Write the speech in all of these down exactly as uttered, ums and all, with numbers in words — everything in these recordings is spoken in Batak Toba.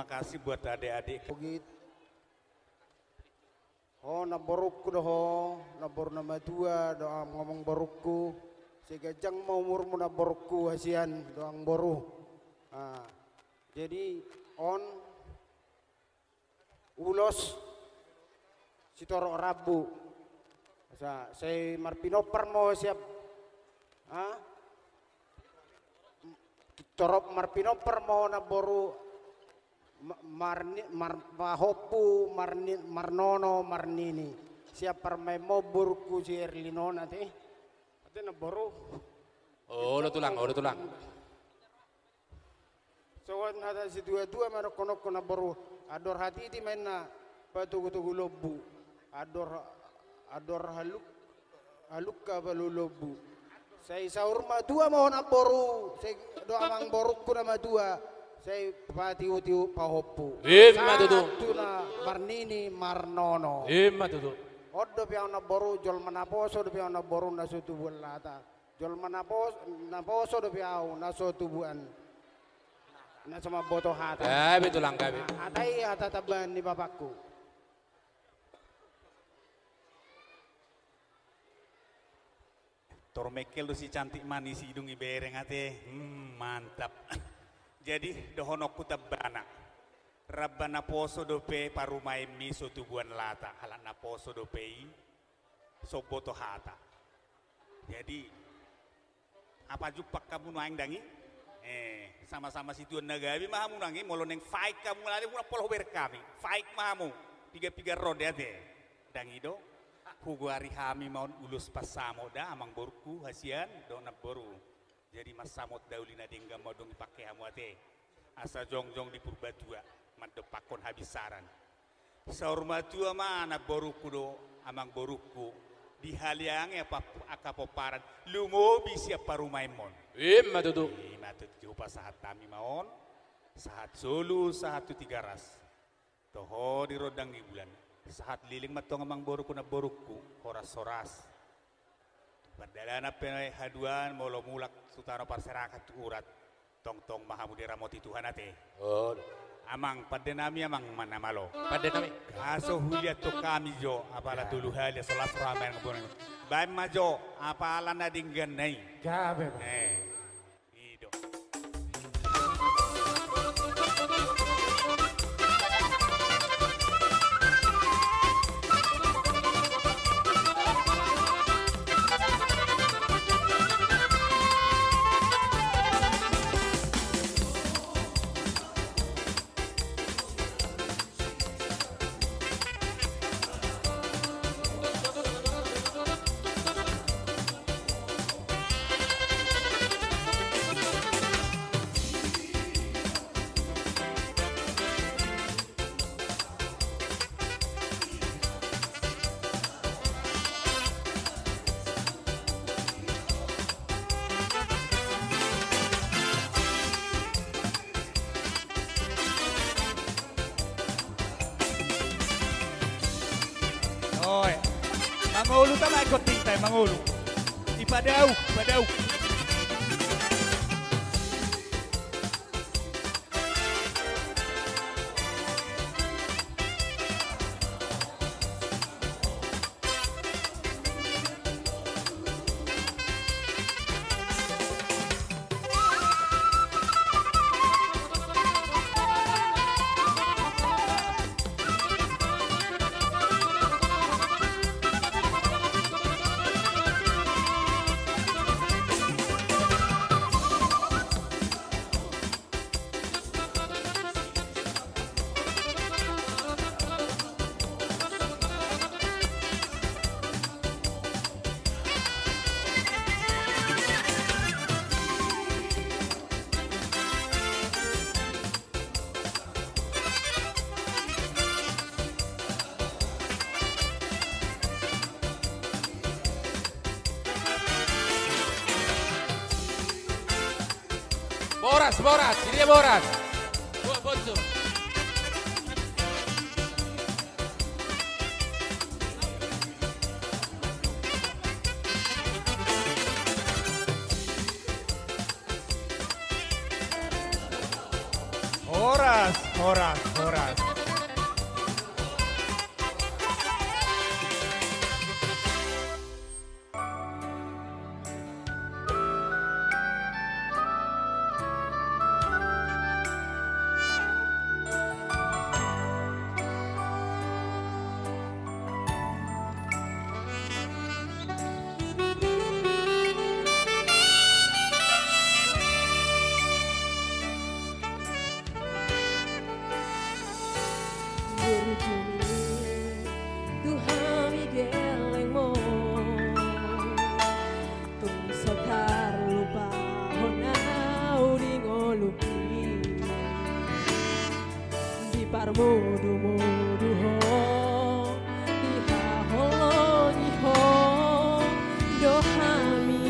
Kasih buat adik-adik. Pogit. Ho namborungku do ho, namboru na matua do amang borungku. Sai ganjang ma umurmu namborungku, hasian do amang boru. Ah, jadi on ulos sitorop rambu. Sa-, sai marpinompar ma ho siap. Ha? Torop marpinompar ma ho namboru, ma-, marni-, mar-, pahompu, marni-, marnono, marnini. Siap parumaenmon borungku si Erlina on ate. Ate namboru. Oh, olo tulang, olo tulang. Songon hata situa-tua ma dohonon, namboru, andor hatiti ma inna patogu-togu lombu, andor, andor haluk-, halukka palu lombu. Sai saur matua ma ho namboru, sai do amang borungku na matua, sai patiu-tiu pahompu. Ima tutu. Sahat tu na marnini marnono. Ima tutu. On dope ahu namboru, jolma naposo dope ahu namboru, na so tubuan lata. Jolma napos-, naposo dope ahu, na so tubuan, na so mamboto hata. Gabe tulang, gabe. Hata i hata tambahan ni bapakku. Tor mengkel do si cantik manis hidung ibereng ate. Hmm, mantap. Jadi dohononku tambana. Ramba naposo dope parumaenmi so tubuan lata, halak naposo dope i so boto hata. Jadi, apa jumpang hamu nuaeng dang i? Eh, sama-sama situan na gabe ma hamu dang i, molo naeng faik hamu, alai unang pola hubereng hami. Faik ma hamu, piga-piga ronde ate. Dang i do, hugoari hami ma on ulos pansamot da, amang borungku, hasian, dohot namboru. Jadi mansamot da uli na denggan ma on dong dipangke hamu ate. Asa jongjong di Purbatua, mandompakkon habinsaran. Saur matua ma namborungku dohot amang borungku, dihaliangi angka pomparan, lumobi sian parumaenmon. Ima tutu. Ima tutu, hupasahat hami ma on, sahat solu, sahat tu Tigaras. Toho di rondang ni bulan. Sahat leleng ma tong amang borungku namborungku, horas-horas. Pardalanan pe haduan molo mulak tu tano parserahan tu urat. Tongtong ma hamu diramoti Tuhan ate. Olo. Amang, pande nami amang ma na malo. Pande nami. Asa huliathon hami jo, apala tolu hali, asa las roha ma i. Baen ma jo, apala na denggan na i. Gabe ma. Eh. I do. Oe. Mangolu ta ma ingkon tinta, mangolu. Ipadau, ipadau. Boras, boras, ini dia boras. Bo-, bocor. Horas. Horas, horas. Burju ni tu hami di lelengmu, tung so tarlupa hona au di ngolungki. Diparmudumudu ho, dihaholongi ho do hami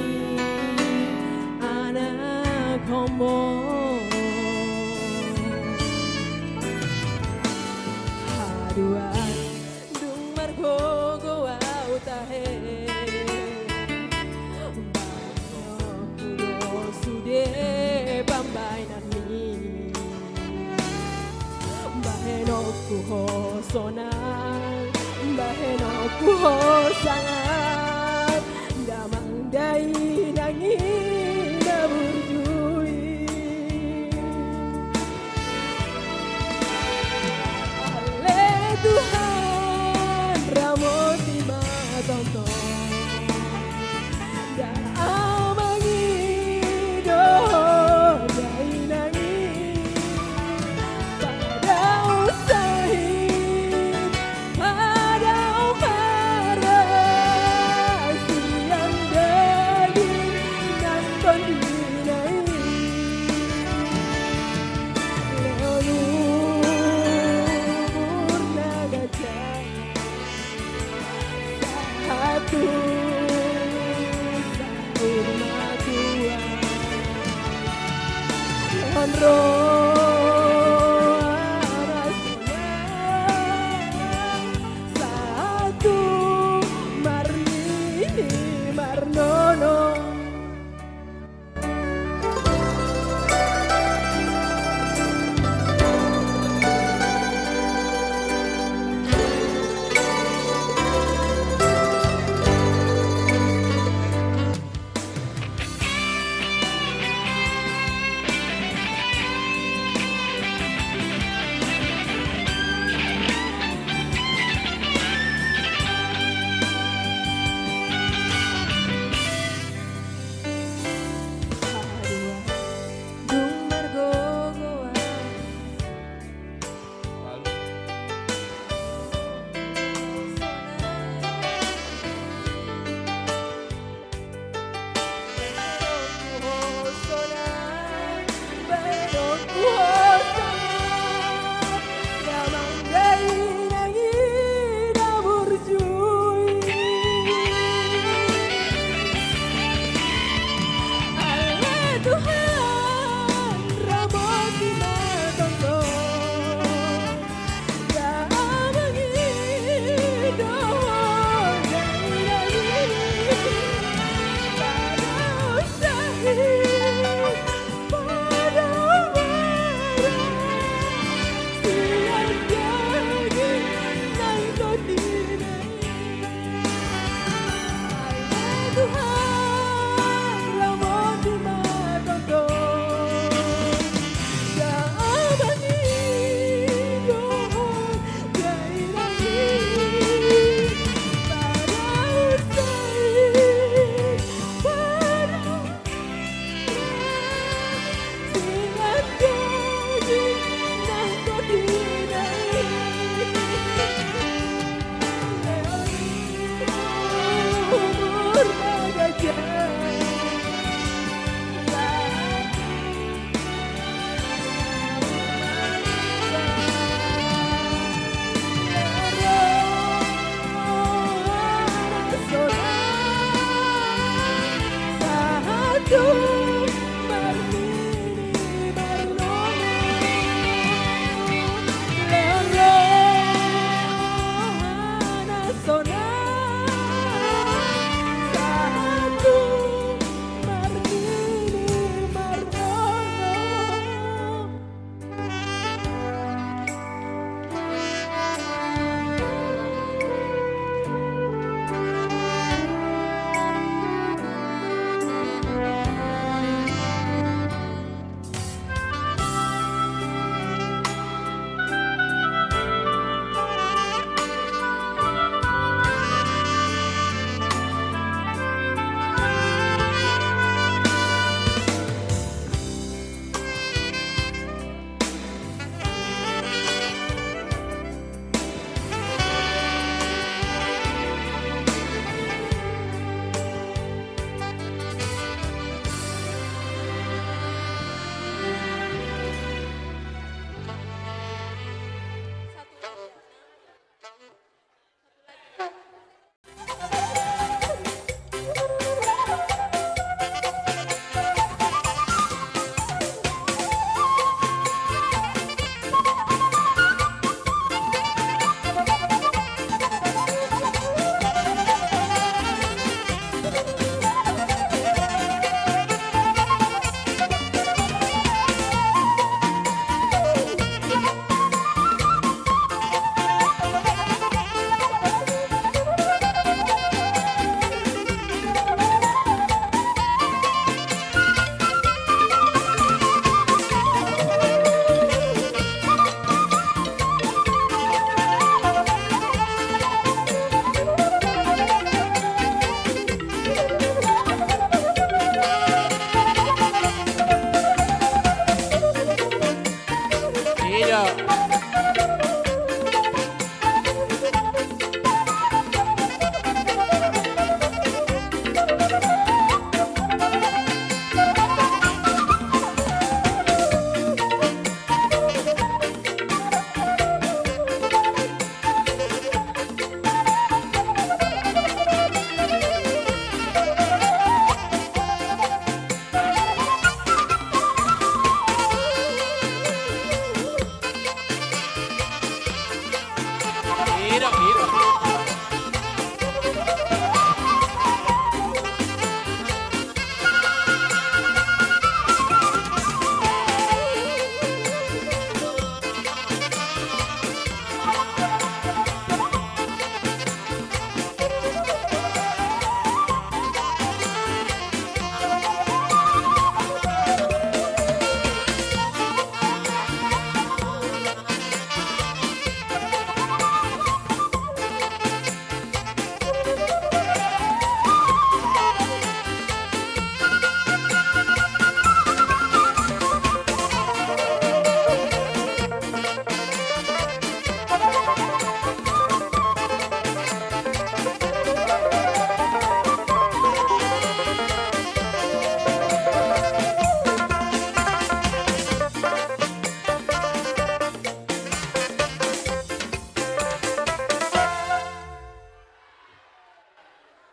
anakhonmu. Haduan dung margogo au tahe, bahenonku do sude pambahenanmi. Bahenonku ho sonang, bahenonku ho sangap, damang dainang i na burju i. Ale Tuhan, ramoti ma tongtong. Damang i do dainang i, padaon sahit, padaon parasian daging nang tondina i. Lehon umur na ganjang, sahat tu saur matua. Lehon roha na sonang, sahat tu marnini marnono.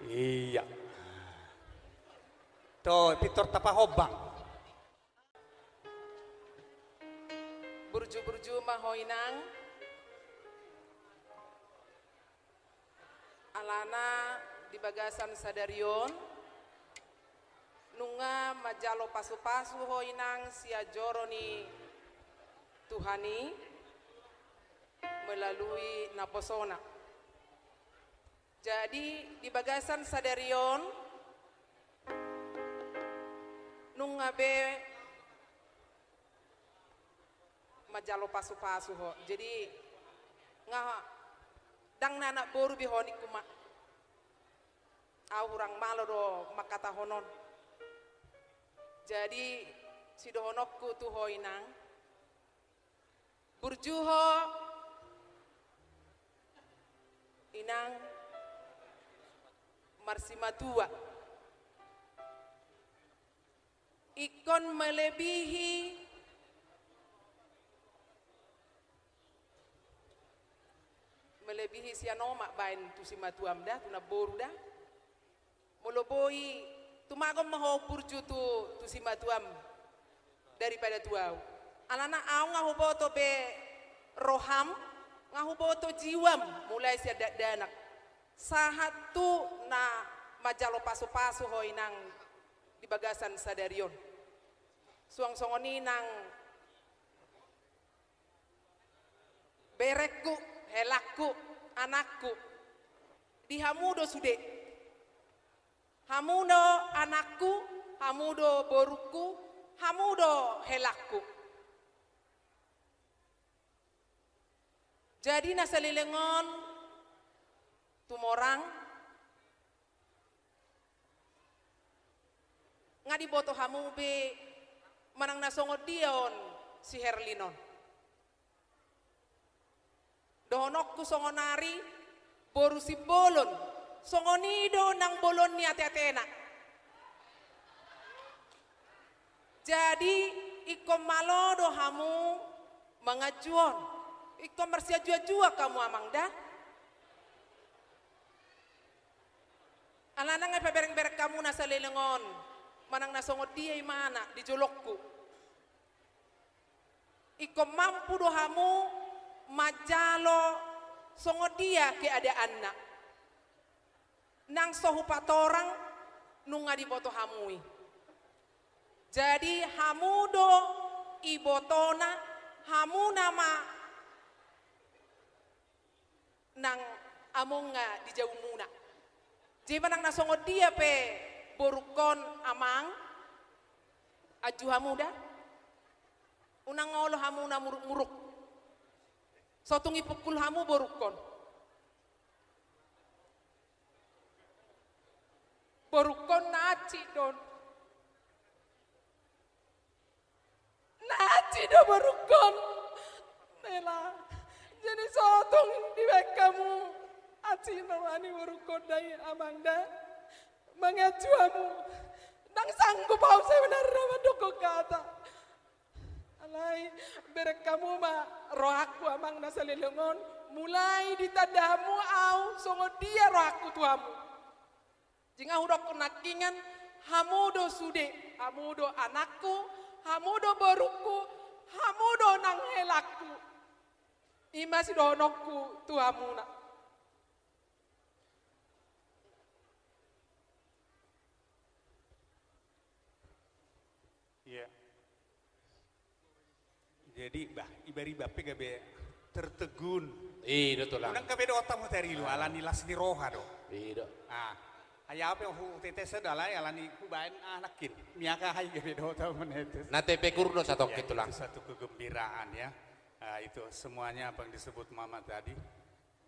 Iya. To, pintor tapahombang. Burju-burju ma ho inang. Alana di bagasan sadari on, nunga manjalo pasu-pasu ho inang sian joro ni Tuhan i melalui naposona. Jadi, di bagasan sadari on, nunga be manjalo pasu-pasu ho. Jadi, nga, ndang na anak boru be ho ningku ma. Au hurang malo do mangkatahon on. Jadi, sidohononku tu ho inang, burju ho inang marsimatua. Ingkon melebihi, melebihi sian omak baen tu simatuam da, tu namboru da. Molo boi, tumagon ma ho burju tu, tu simatuam daripada tu au. Alana au nga huboto be roham, nga huboto jiwam, mulai sian dakdanak sahat tu na manjalo pasu-pasu ho inang di bagasan sadari on. Suang songon i nang berengku, helangku, anakku. Di hamu do sude. Hamu do anakku, hamu do borungku, hamu do helangku. Jadi na saleleng on, Tumorang, nga diboto hamu be manang na songon dia on si Herlin on. Dohononku songon ari, boru Simbolon, songon i do nang bolon ni ate-atena. Jadi, ingkon malo do hamu manganju on. Ingkon marsianjuan-juan hamu amang da. Alana nga ipabereng-bereng hamu na saleleng on, manang na songon dia imana di jolongku. Ingkon mampu do hamu manjalo songon dia keadaanna. Nang so hupatorang nunga diboto hamu i. Jadi hamu do ibotona, hamu nama nang among nga di jabu muna. Jadi manang na songon dia pe borungkon amang, anju hamu da. Unang olo hamu na muruk-muruk. Sotung ipungkul hamu borungkon. Borungkon na aci don. Na aci do borungkon. Nela. Jadi sotung dibaen hamu aci na roha ni borungkon da i amang da. Manganju hamu. Ndang sanggup au sebenarna mandok hata. Alai, bereng hamu ma rohangku amang na saleleng on, mulai ditanda hamu au songon dia rohangku tu hamu. Jala nga hudokkon nangkiningan, hamu do sude, hamu do anakku, hamu do borungku, hamu do nang helangku. I ma sidohononku tu hamuna. Iya. Jadi, bah, ibar-ibar pe gabe tertegun. I do tulang. Unang gabe dohot hamu tarilu, alani las ni roha do. I do. Ah, ai au pe hutetes do alai, alani hubaen anak in. Miak aha i gabe dohot hamu netes. Na tepe kur do satongkin tulang. Ya, itu satu kegembiraan ya. Ah, itu semuanya apa yang disebut mama tadi.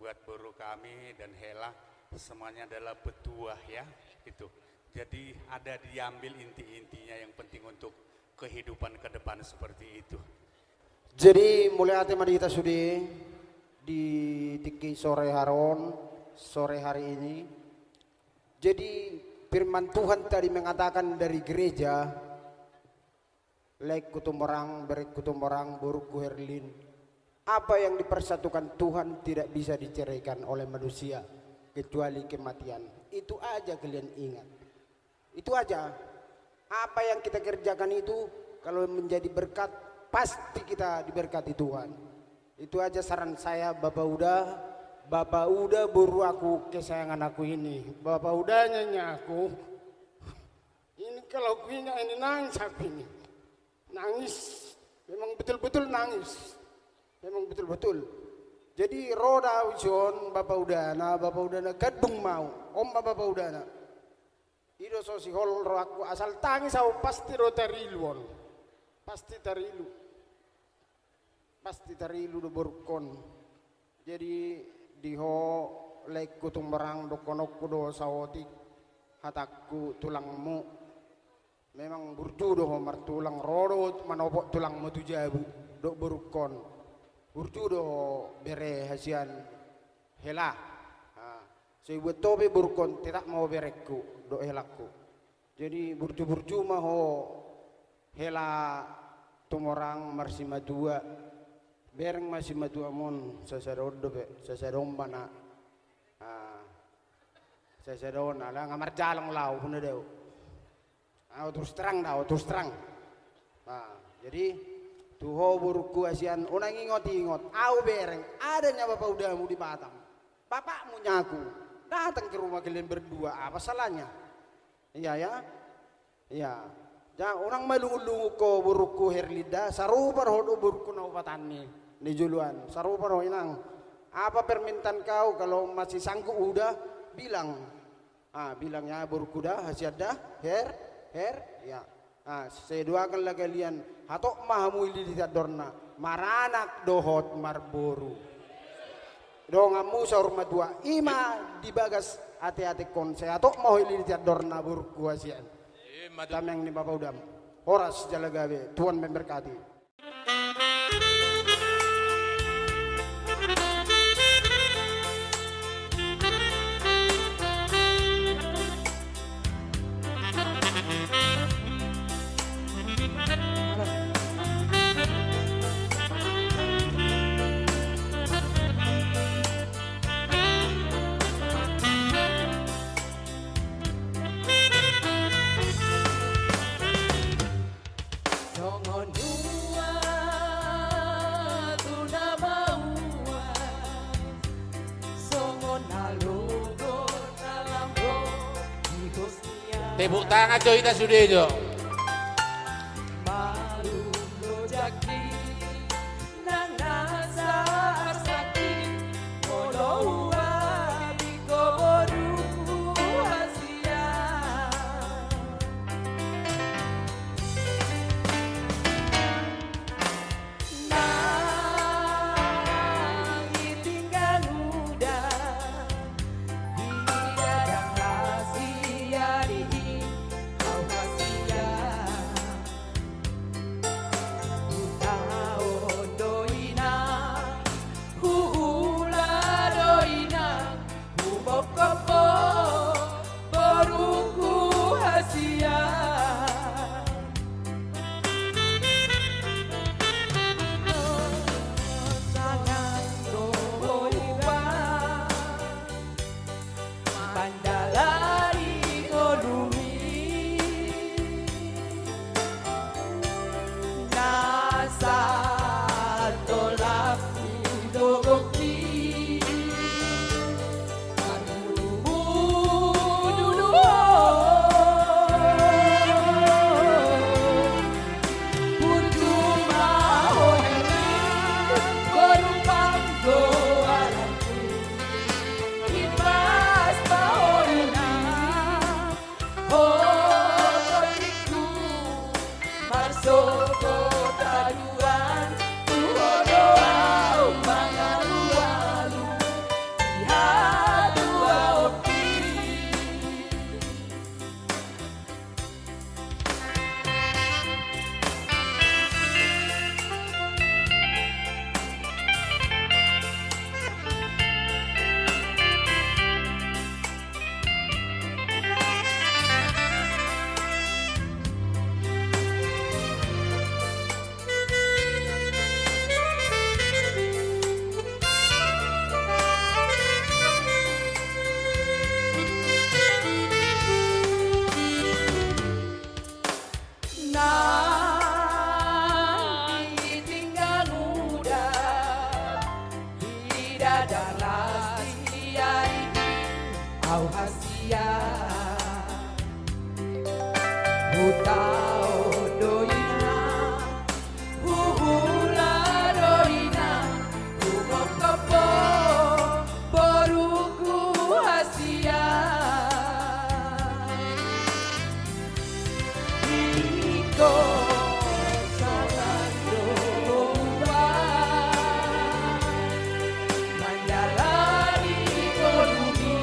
Buat boru kami dan Hela, semuanya adalah petuah ya, itu. Jadi ada diambil inti-intinya yang penting untuk kehidupan ke depan seperti itu. Jadi, mauliate ma di hita sude di tingki sore hari on, sore hari ini. Jadi, firman Tuhan tadi mengatakan dari gereja, Laengku Tumorang, berengku Tumorang, borungku Herlin. Apa yang dipersatukan Tuhan tidak bisa diceraikan oleh manusia. kecuali kematian. Itu aja kalian ingat. Itu aja. Apa yang kita kerjakan itu, kalau menjadi berkat, pasti kita diberkati Tuhan. Itu aja saran saya, Bapak Uda. Bapak Uda, boru aku kesayangan aku ini. Bapak Uda, nyanyi aku. Ini kalau kuingat ini, nangis aku ini. Nangis. Memang betul-betul nangis. Memang betul-betul. Jadi ro da au dison, Bapak Udana, Bapak Udana, gandung ma au. On ma Bapak Udana. I do so sihol rohangku, asal tangis au, pasti do tarilu on. Pasti tarilu. Pasti tarilu do borungkon. Jadi di ho, laengku Tumorang, dohononku do saotik, hatangku tulangmu. Memang burju do ho martulang, ro do manopot tulangmu tu jabu, dohot borungkon. Burju do ho bere hasian hela. Ah, so ibuat ho pe borungkon, tetap ma ho berengku dohot helangku. Jadi burju-burju ma ho hela Tumorang marsimatua. Bereng ma simatuam on, sasada on dope, sasada on ma na. Ah, sasada on, ala nga marjalang laho, huna dao. Au terus terang da, au terus terang. Nah, jadi tu ho borungku hasian, unang ingot-ingot, au bereng, adanya Bapak Udamu di Batam. Bapakmu nyaku datang ke rumah kalian berdua, apa salahnya? Iya, ya? Iya. Ja, unang malungun-lungun ho borungku Herlinda, sarupa do ho dohot borungku na umpatan ni, ni joloan. Sarupa do ho, inang. Apa permintaan kau, kalau masih sanggup Uda, bilang. Ah, bilang ya borungku da, hasian da, Her, Her, ya. Ah, sai doakan lah kalian, hatop ma hamu ililiti andorna, maranak dohot marboru. Donganmu saur matua, i ma di bagas ate-ateon, sai hatop ma ho ililiti andorna borungku hasian. Ima tutu. Tamiang ni Bapak Udam. Horas jala gabe, Tuhan memberkati. Songon dua tu na maua, songon na logo na lambok di Hostia. Tepuk tangan jo hita sude jo. Malum do jaki nang na sarsaki, molo huabi ho boru hasian. Nang i tinggal uda, di gadang hasian i au hasian. Hutaon do inang, huula do inang, hubokkop ho borungku hasian. Tangan do huba mandalani ngolumi. Na satolap ni dogokki, marlum Hasian. Hutaon do inang, huhula do inang, humophop boruku hasian. Ingkon sabar do hubahen manjalani ngolumi.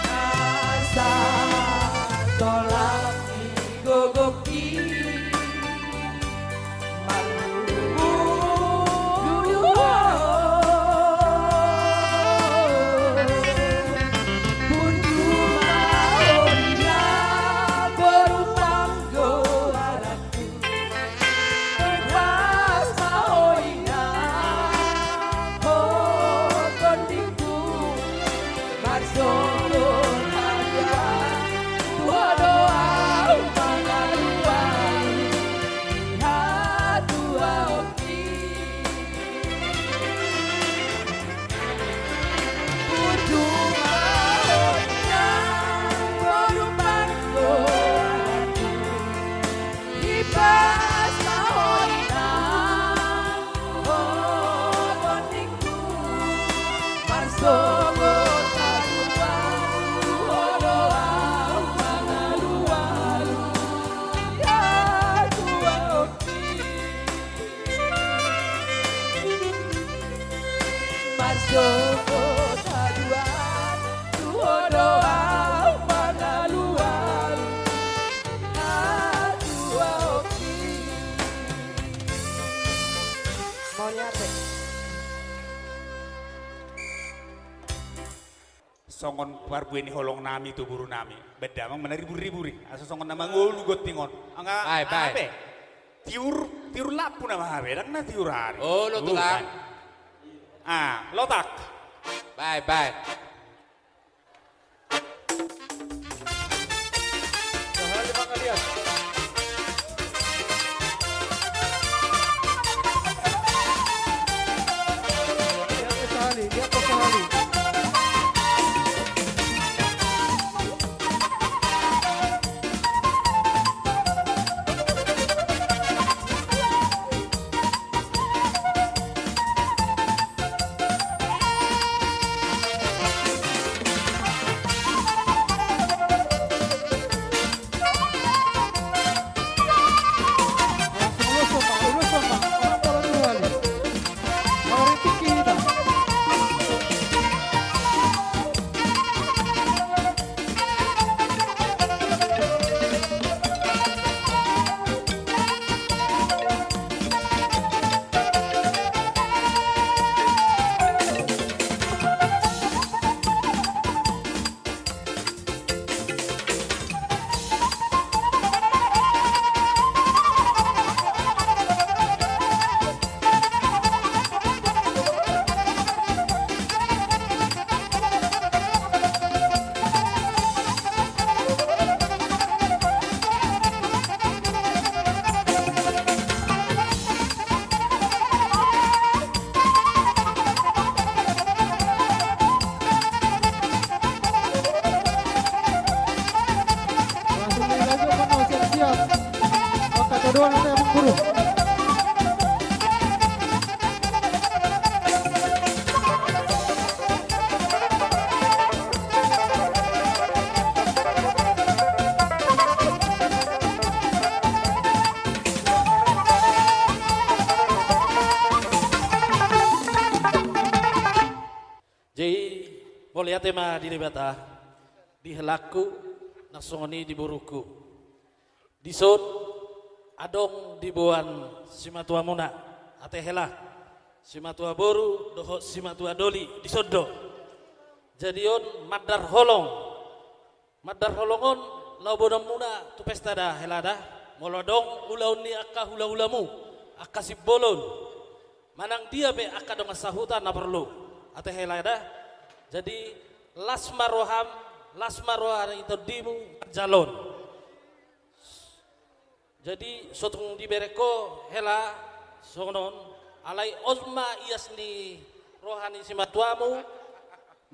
Asa tolap ni gogongki marluhut. Unjuk ma ho inang boru panggoaranku. Upas ma ho inang ho tondingku. Marsogot haduan tu ho do ahu mangalualu di hatuaonki. Unjuk ma ho inang boru panggoaranku. Upas ma ho inang ho tondingku. Marsogot haduan tu ho do ahu mangalualu di hatuaonki. Marsogot haduan tu ho do ahu mangalualu hatuaonki. Mauliate. Songon parbue ni holong nami tu boru nami. Baen damang ma na ribur-ribur i. Asa songon na mangolu gonting on. Anggo, bae, bae. Aha pe? Tiur, tiur lampu nama hape, ndang na tiur ari. Oh, lotak. Bukan. Ah, lotak. Bae, bae. Sahali mangaliat. Lihat, sahali, lihat, sahali. Langsung dilanjutkan, oh, siap-siap. Angka kedua nanti, Amang Guru. Jadi, mauliate ma di Debata, di helangku, nang songon i di borungku. Dison adong diboan simatuamuna, ate hela, simatua boru dohot simatua doli, dison do. Jadi on mandar holong. Mandar holong on laho boanonmuna tu pesta da, hela da. Molo adong ulaon ni angka hulahulamu, angka simbolon, manang dia pe angka dongan sahuta na porlu, ate hela da. Jadi las ma roham, las ma roha ni tondimu manjalo on. Jadi so tung dibereng ho hela songon on, alai on ma ias ni roha ni simatuamu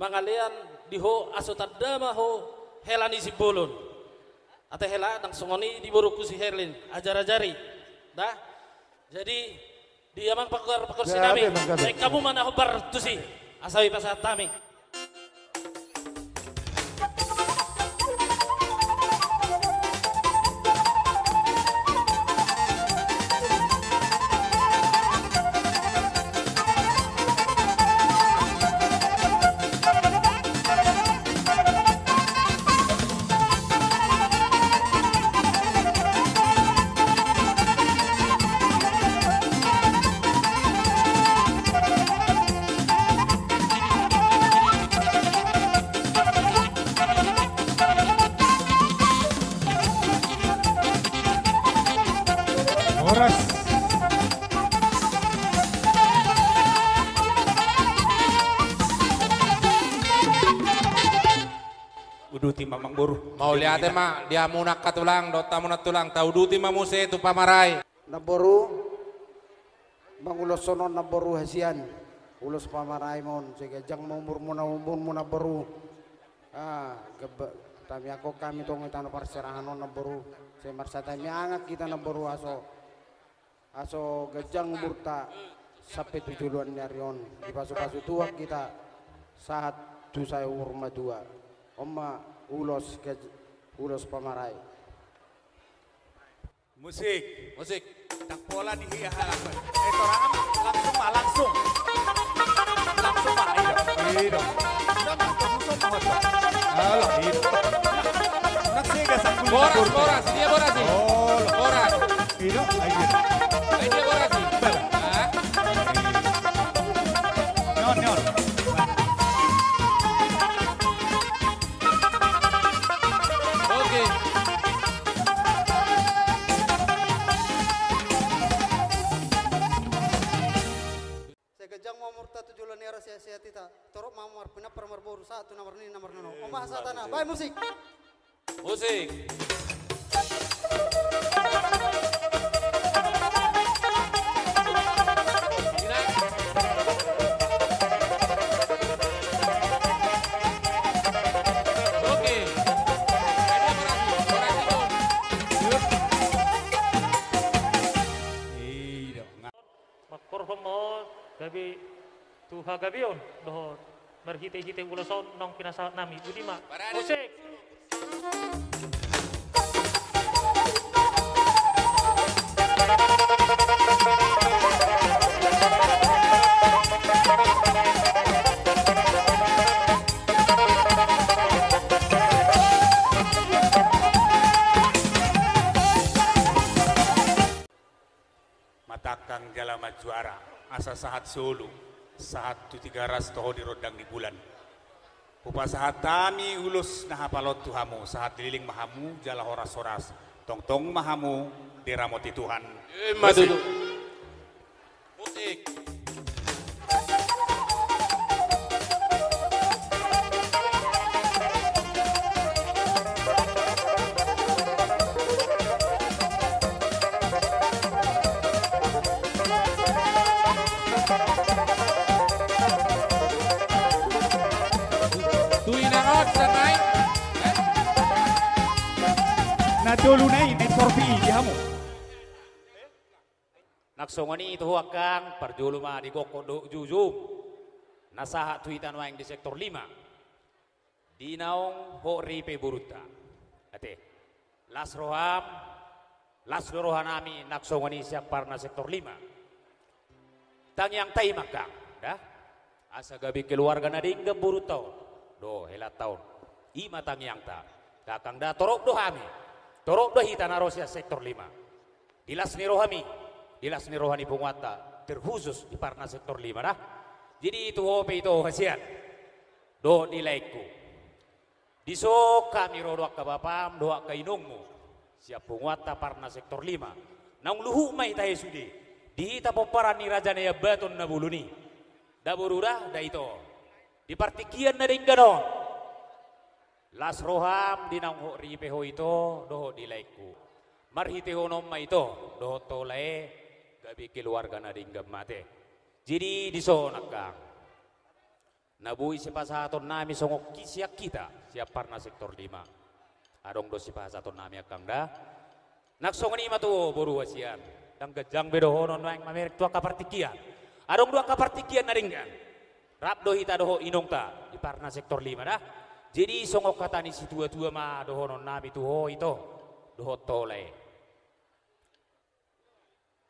mangalean di ho, aso tanda ma ho hela ni Simbolon. Ate hela, ndang songon i di borungku si Herlin, ajar-ajari. Dah. Jadi, di amang panggual pargonsi nami, gabe, gabe. Baen hamu ma na hombar tusi, asa hupasahat hami. Horas. Uduti ma, amangboru. Mauliate ma di hamuna angka tulang dohot hamuna tulang, tauduti ma muse tu pamarai. Namboru, manguloshon on namboru hasian, ulos pamarai ma on, sai ganjang ma umurmu na, umurmu namboru. Ah, geba-, tamiangkon hami tong di tano parserahan on namboru, sai marsatamiangan hita namboru, aso, aso ganjang umurta sampe tu joloan ni ari on, dipasupasu Tuhan hita sahat tu sai umur matua. On ma ulos gaj-, ulos pamarai. Musik. Musik. Ndang pola di hia halak. Eh, torang ma, langsung ma, langsung. Langsung ma, i do. I do. Ndang, ndang, langsung ma, langsung. Alah, i do. Ndang sega saku. Boras, boras, dia boras i. Oh, boras. I do, ai dia. Ai dia boras i. Salah. Ah. Nyon, nyon. Oke. Sai ganjang ma umurta tu joloan ni ari on, sehat-sehat hita. Torop ma hamu marpinampar marboru sahat tu na marnini na marnono. On ma hasahatan na. Baen musik. Musik. Oke. Mangkorhon ma ho gabe tu hagabeon dohot marhite-hite ulos on naung pinasahat nami. Boti ma. Parade. Musik. Matangkang jala manjuara, asa sahat solu, sahat tu Tigaras, toho di rondang ni bulan. Hupasahat hami ulos na hapalon tu hamu, sahat leleng ma hamu jala horas-horas. Tongtong ma hamu diramoti Tuhan. Ima tutu. Musik. Tu inang on, sernai. Na tolu nai, nai sorpi i, di hamu. Nang songon i tu ho angkang, parjolo ma di gokhon dohot jujung. Na sahat tu hita nuaeng di sektor lima. Di naung hot ripe borunta. Ate. Las roham, las do roha nami nang songon i sian parna sektor lima. Tangiangta i ma angkang, da. Asa gabe keluarga na denggan borunta on. Dohot helanta on. I ma tangiangta. Angkang da, torop do hami. Torop do hita na ro sian sektor lima. Di las ni rohami, di las ni roha ni punguanta, terkhusus di parna sektor lima, da. Jadi tu ho pe ito hasian. Dohot di laengku. Dison hami ro do angka bapam, dohot angka inongmu. Sian punguanta parna sektor lima. Naung luhut ma hita i sude. Di hita pomparan ni Raja Naiambaton na bolon i. Da boru da, da ito. Di partingkian na denggan on. Las roham di naung hot ripe ho ito, dohot di laengku. Marhitehon on ma ito, dohot ho lae, gabe keluarga na denggan ma ate. Jadi dison angkang. Na boi sipasahatonnami songon sian hita, sian Parna sektor lima. Adong do sipasahatonnami angkang da. Nang songon i ma tu ho boru hasian. Ndang ganjang be dohonon nuaeng mamereng tu angka partingkian. Adong do angka partingkian na denggan. Rap do hita dohot inongta di Parna sektor lima da. Jadi songon hata ni situatua ma dohononnami tu ho ito. Dohot ho lae.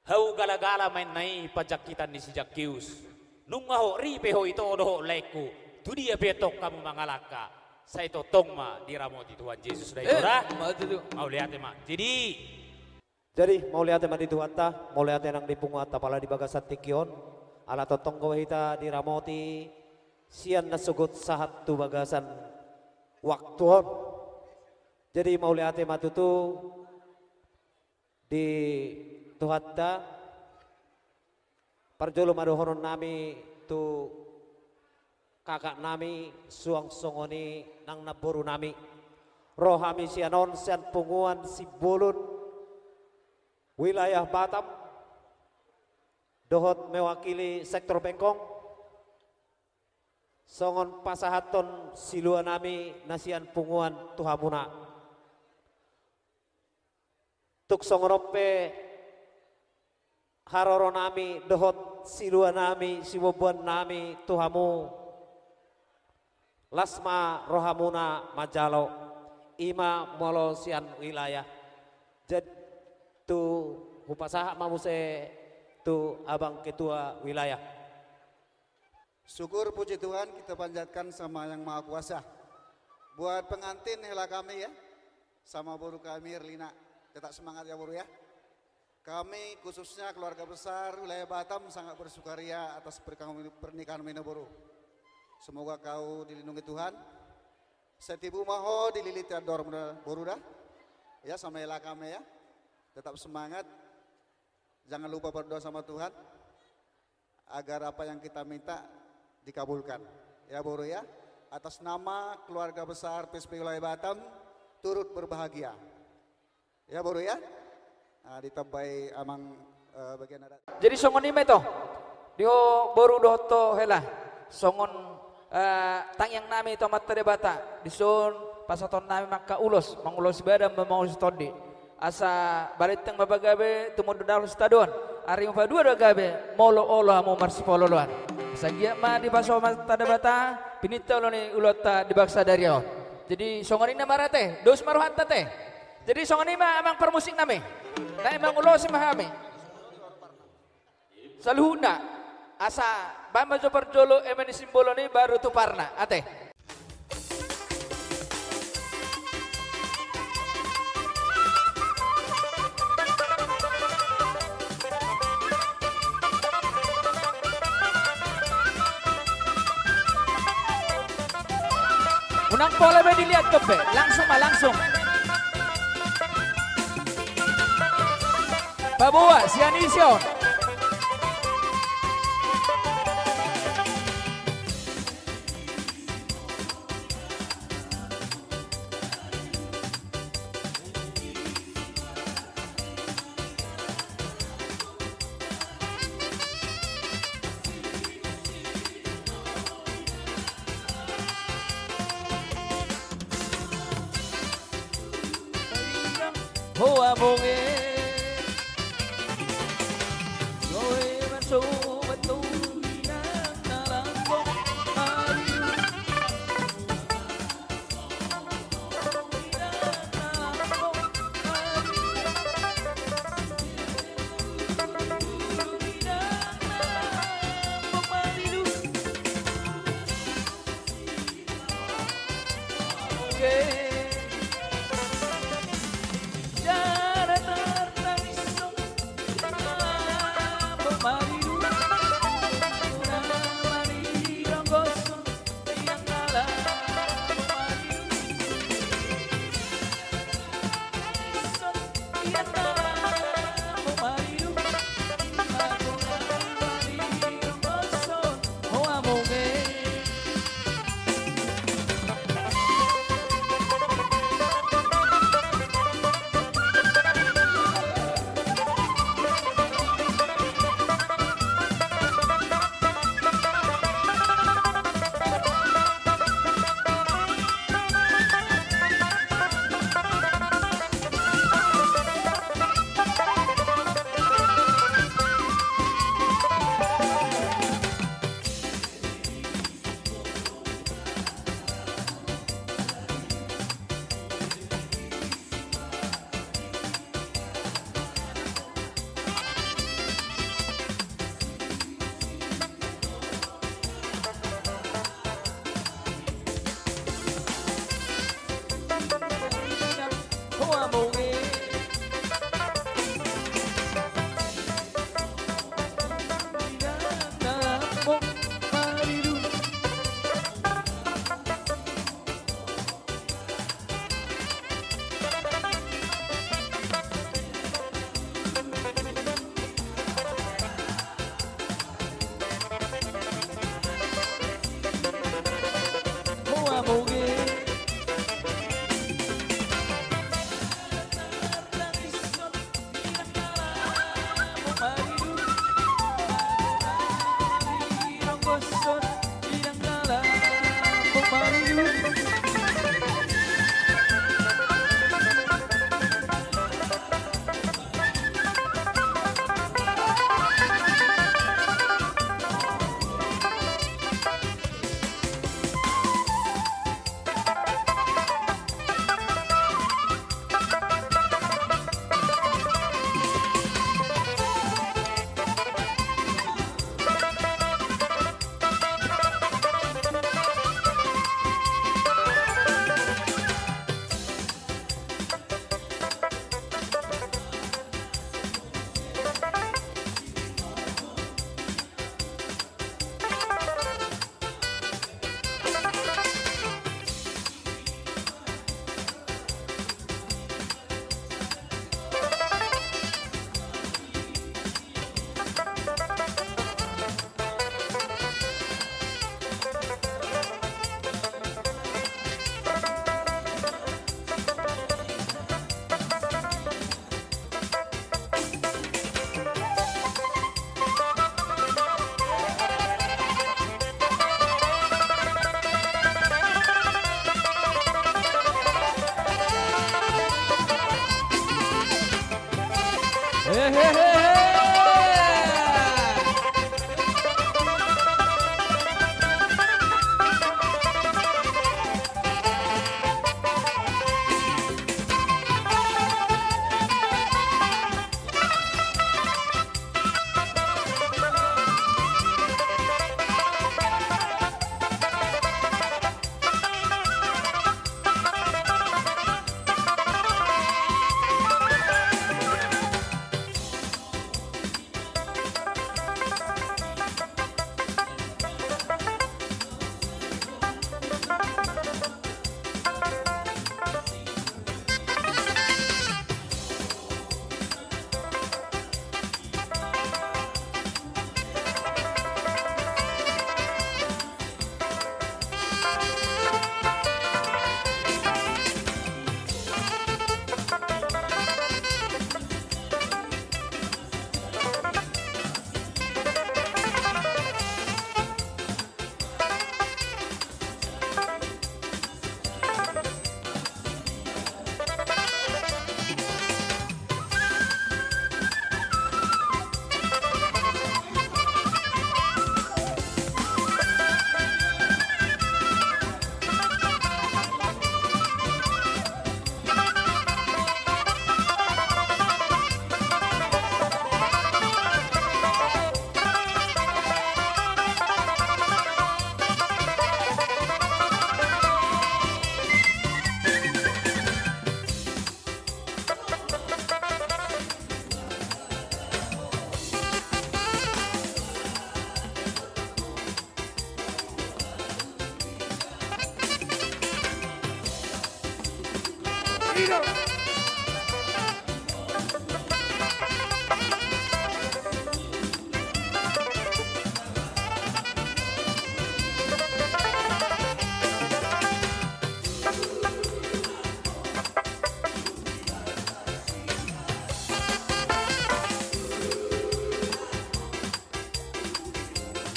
Hau galagala ma inna i panjangkitan ni si Zakkeus. Nunga hot ripe ho ito dohot laengku. Tu dia pe tong hamu mangalangka. Sai tongtong ma diramoti Tuhan Jesus da ito da. Mauliate ma. Jadi. Jadi, mauliate ma di Tuhanta, mauliate nang di punguanta pala di bagasan tingki on. Ala tongtong do hita diramoti, sian na sogot sahat tu bagasan waktu on. Jadi, mauliate ma tutu, di Tuhanta, parjolo ma dohononnami tu kakaknami, suang songon i nang namborunami. Ro hami sian on, sian punguan Simbolon, wilayah Batam, dohot mewakili sektor Bengkong, songon pasahathon siluanami na sian punguan tu hamuna. Tung songon on pe haroronami dohot siluanami, sibuanbuannami tu hamu. Las ma rohamuna manjalo, i ma molo sian wilayah. Jadi tu hupasahat ma muse tu abang ketua wilayah. Syukur puji Tuhan kita panjatkan sama Yang Maha Kuasa. Buat pengantin hela kami ya, sama boru kami Erlina. Tetap semangat ya boru ya. Kami khususnya keluarga besar wilayah Batam sangat bersukaria atas pernikahan, pernikahan ini boru. Semoga kau dilindungi Tuhan. Sai tibu ma ho dililiti andor boru da. Ya sama hela kami ya. Tetap semangat. Jangan lupa berdoa sama Tuhan agar apa yang kita minta dikabulkan. Ya boru ya, atas nama keluarga besar P S P Wilayah Batam turut berbahagia. Ya boru ya. Nah, ditambai amang, eh, bagian adat. Jadi songon i ma ito. Di ho boru dohot ho hela. Songon eh, tangiangnami tu Amanta Debata, dison pasahatonnami ma angka ulos, mangulosi badan, mangulosi tondi. Asa balintang ma pagabe, tumundalhon sitadoan, arimu paduahon gabe, molo olo hamu marsipaolooloan. Asa giat ma dipasu Amanta Debata, pinantihonon ni ulaonta di bagasan sadari on. Jadi songon i ma ra ate, dos ma rohanta ate. Jadi songon i ma amang parmusiknami. Naeng mangulosi ma hami. Saluhutna, asa baen ma jo parjolo eme ni Simbolon i baru tu Parna, ate. Unang pola be diliathon be, langsung ma, langsung. Paboa sian isi on.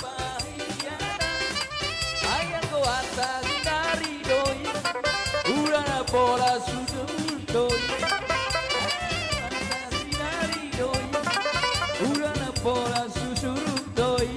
Bahiana, ayang goanta sinari do i, ura na pola susur do i. Ayang goanta sinari do i, ura na pola susur do i.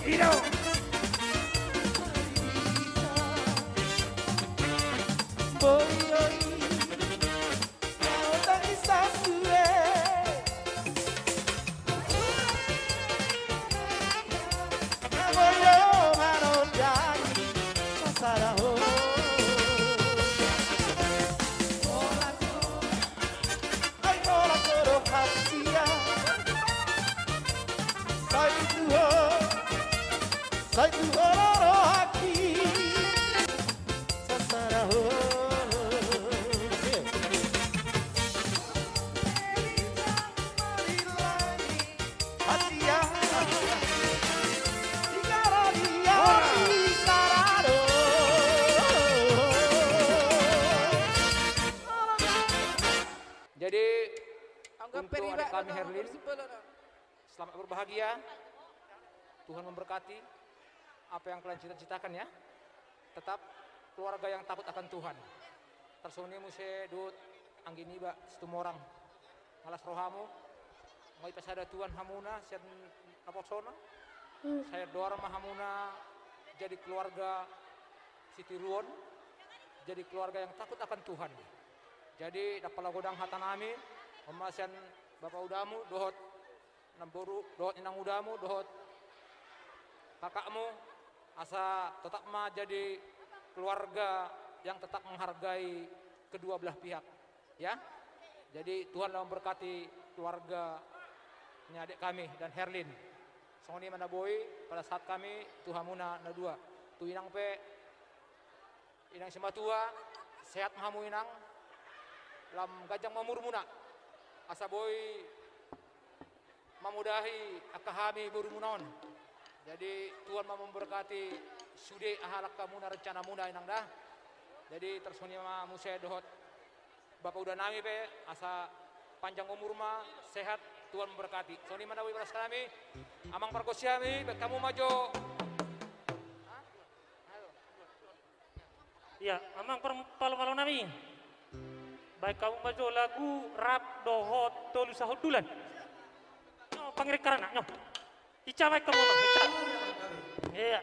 Ido. Boi, boi. Jadi, untuk adik kami Herlin, selamat berbahagia. Tuhan memberkati apa yang kalian cita-citakan, ya. Tetap keluarga yang takut akan Tuhan. Tarsongon i muse dohot anggi niba Situmorang. Las rohamu, nga ipasada Tuhan hamuna sian naposona. Sai dohot ma hamuna jadi keluarga sitiruon, jadi keluarga yang takut akan Tuhan. Jadi, ndang pola godang hata nami, on ma sian bapa udamu, dohot namboru, dohot inang udamu, dohot kakakmu, asa tetap ma jadi keluarga yang tetap menghargai kedua belah pihak, ya. Jadi, Tuhan lah memberkati keluarga ni adik kami dan Herlin. Songon i ma na boi, pada saat kami tu hamuna na dua. Tu inang pe, inang simatua, sehat ma hamu inang, lam ganjang ma umurmuna, asa boi mamudahi angka hami borumuna on. Jadi, Tuhan ma memberkati sude aha langkamuna, rencanamuna, inang da. Jadi, tarsongon i ma muse dohot bapa uda nami pe, asa panjang umur ma, sehat, Tuhan memberkati. Songon i ma na boi, balas nami, amang pargonsi nami, baen hamu ma jo. Iya, amang par-, palo-palo nami. Baen hamu ma jo lagu rap dohot tolu sahundulan. Nyo, pangiring karana, nyo. Ica baen hamu, amang, ica. Iya.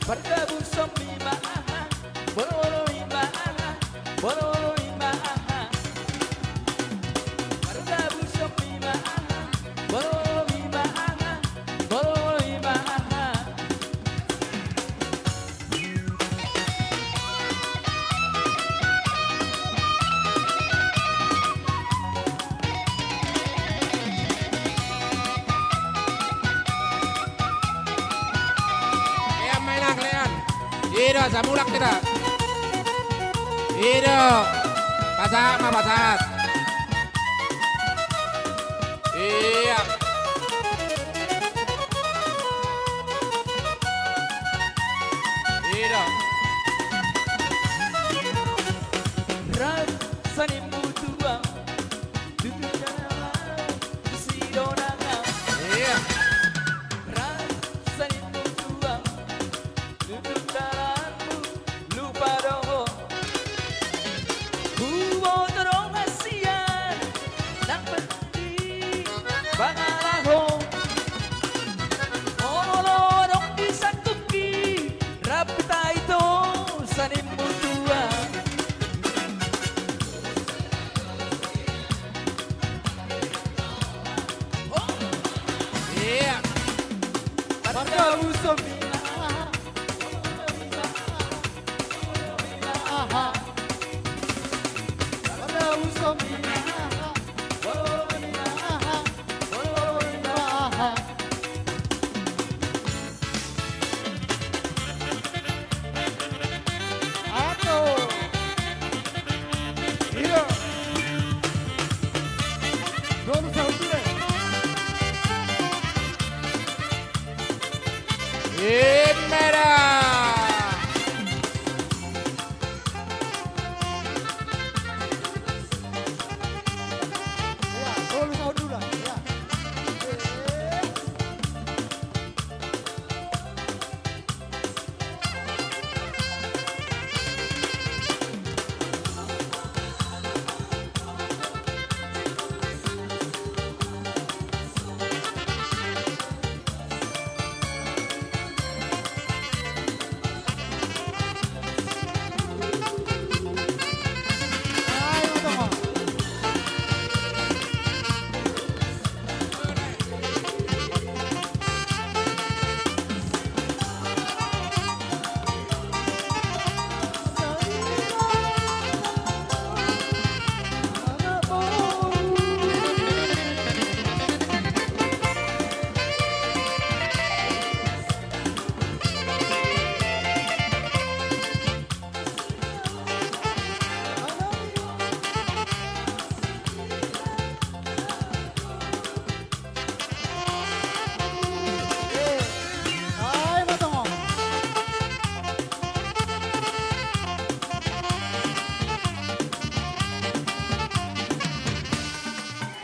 Pardabuson i ma aha, bololo i ma aha, bololo i ma aha. Pardabuson i ma aha, bololo i ma aha, bololo i ma aha. Lean ma, inang, lean. Ido, asa mulak hita. Ido. Pasahat ma, pasahat. Iya. Ido. Rap sanimu tuang. Tutu dalam, tusi donang. Iya. Rap sanimu tuang. Tutu dalam, lupa doho. Huboto do hasian, nang penting, bangala.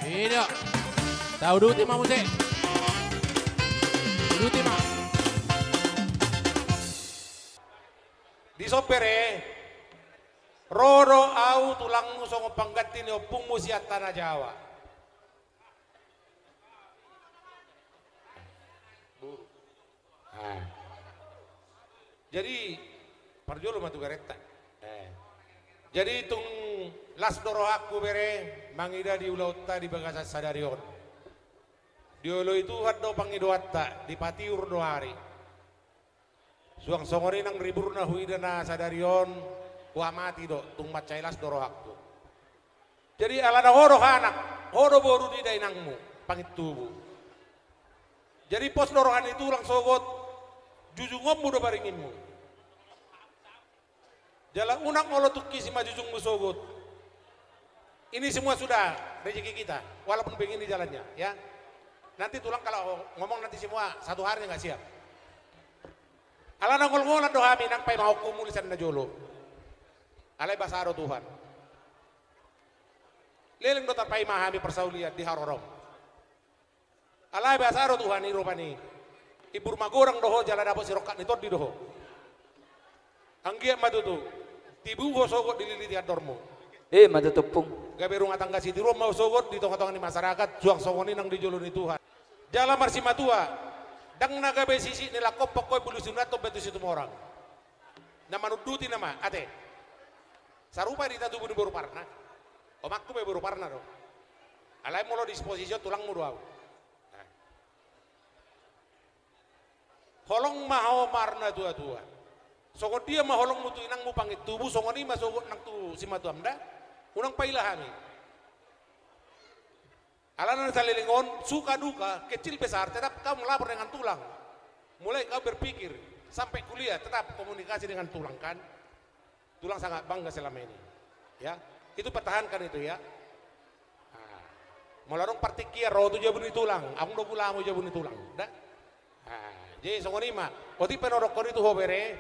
Ida. Tauduti ma muse. Uduti ma. Dison bere, ro do au tulangmu songon pangganti ni ompungmu sian Tanah Jawa. Jadi, parjolo ma tu berenta. Eh. Jadi, tung las do rohangku bere, mangida di ulaonta di bagasan sadari on. Dioloi Tuhan do pangidoanta, dipatiur do ari. Suang songon i nang riburna huida na sadari on, huamati do, tung mansai las do rohangku. Jadi, alana ho do anak, ho do boru ni dainangmu, pangintubu. Jadi, pos do roha ni tulang sogot, jujungonmu do baringinmu. Jala unang olo tungki simanjujungmu sogot. Ini semua sudah rezeki kita, walaupun begini jalannya, ya. Nanti tulang kalau ngomong nanti semua satu hari nggak siap. Alana ngolngolan do hami nang paimahonku muli sian na jolo. Alai basa do Tuhan. Leleng do tarpaima hami parsaulian di harorom. Alai basa do Tuhan i rupani. Imbur magodang do ho jala dapot sirongkap ni tondi do ho. Anggiat ma tutu. Tibu ho sogot dililiti andormu. Ima tutu ompung. Gabe rumah tangga sitiruon ma ho sogot di tonga-tonga ni masyarakat, suang songon i nang di jolo ni Tuhan. Jala marsimatua. Ndang na gabe sisik ni langkop pongko i bulu sinundathon batu Situmorang. Na manunduti nama, ate. Sarupa do hita tubu ni boru Parna. Omakku pe boru Parna do. Alai molo disposisi on tulangmu do au. Nah. Holong ma ho marnatua-tua. Songon dia ma holongmu tu inangmu pangintubu, songon i ma sogot nang tu simatuam da. Unang paila hami. Alana na saleleng on, suka duka, kecil besar, tetap kau melapor dengan tulang. Mulai kau berpikir, sampai kuliah, tetap komunikasi dengan tulang, kan? Tulang sangat bangga selama ini. Ya, itu pertahankan itu, ya. Nah, molo adong partingkian, ro tu jabu ni tulang, adong do gulamu jabu ni tulang. Da? Ah, jadi songon i ma. Otik pe na hudokkon i tu ho bere,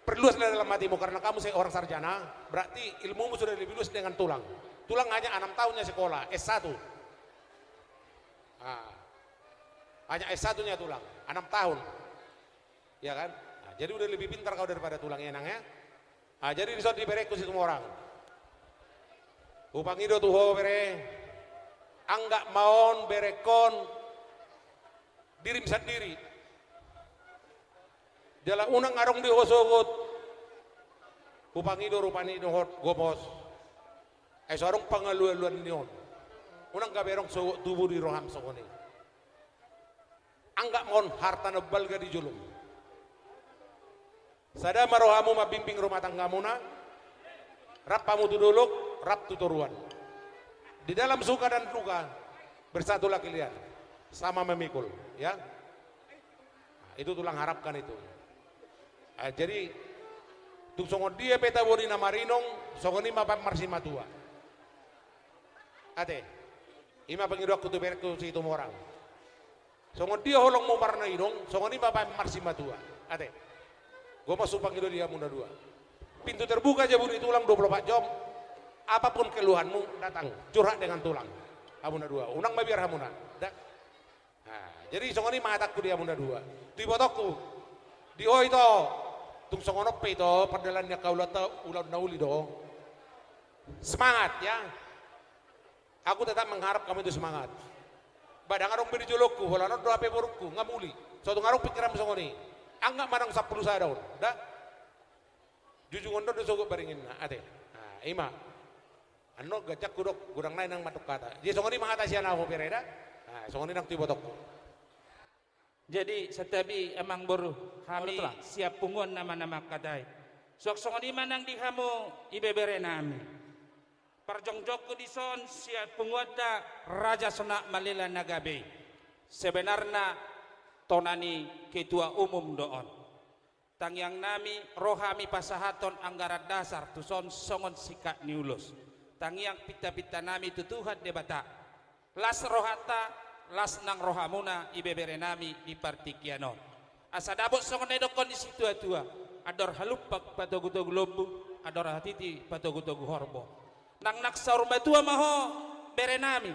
perluaslah dalam hatimu, karena kamu seorang sarjana, berarti ilmumu sudah lebih luas dengan tulang. Tulang hanya enam tahunnya sekolah, S satu. Ah. Hanya S satunya tulang, enam tahun. Ya kan? Nah, jadi udah lebih pintar kau daripada tulang, ya, Nang, ya. Ah, jadi dison di berengku Situmorang. Hupangido tu ho bere, anggap ma on berengkon dirim sandiri. Jala unang adong di ho sogot. Hupangido rupani dohot gomos. Ai so adong pangalualuan ni on. Unang gabe adong sogot tubu di roham songon i. Angka ma on harta na balga di jolom. Sada ma rohamu mambimbing rumah tanggamuna, rap hamu tu dolok, rap tu toruan. Di dalam suka dan duka, bersatulah kalian, sama memikul, ya. Nah, itu tulang harapkan itu. Ah, jadi, tung songon dia pe tabo ni na marinong, songon i ma pamarsimatua. Ate, i ma pangidoanku tu berengku Situmorang. Songon dia holongmu marnainong, songon i ma pamarsimatua. Ate. Gomos hupangido di hamu na dua. Pintu terbuka jabu ni tulang dua puluh empat jam. Apapun keluhanmu, datang curhat dengan tulang. Hamu na dua. Unang mabiar hamuna. Da. Nah, jadi songon i ma hatangku di hamu na dua. Tu ibotongku. Di ho ito. Tung songon on pe ito, pardalan ni angka ulaonta, ulaon na uli do. Semangat, ya. Aku tetap mengharap kamu itu semangat. Ba ndang adong be di jolongku, holan on do hape borungku, nga muli. So tung adong pingkiranmu songon i. Angka manang sampulu sada on, da. Jujungon do sogot baringinna, ate. Nah, i ma. Annon ganjangku do, godang nai nang mandok hata. Jadi songon i ma hata sian ahu bere da. Nah, songon i nang tu ibotongku. Jadi, santabi amangboru, hami sian punguan nama-nama katai. Suang songon i ma nang di hamu ibebere nami. Parjongjongku dison sian punguanta Raja Sonak Malela na gabe i. Sebenarna tona ni ketua umum do on. Tangiang nami, ro hami pasahathon anggaran dasar tuson songon sikat ni ulos. Tangiang pinta-pinta nami tu Tuhan Debata. Las rohanta, las nang rohamuna ibebere nami di partingkian on. Asa dapot songon na nidokkon ni situa-tua, andor halumpang patogu-togu lombu, andor hatiti patogu-togu horbo. Nang na saur matua ma ho, bere nami,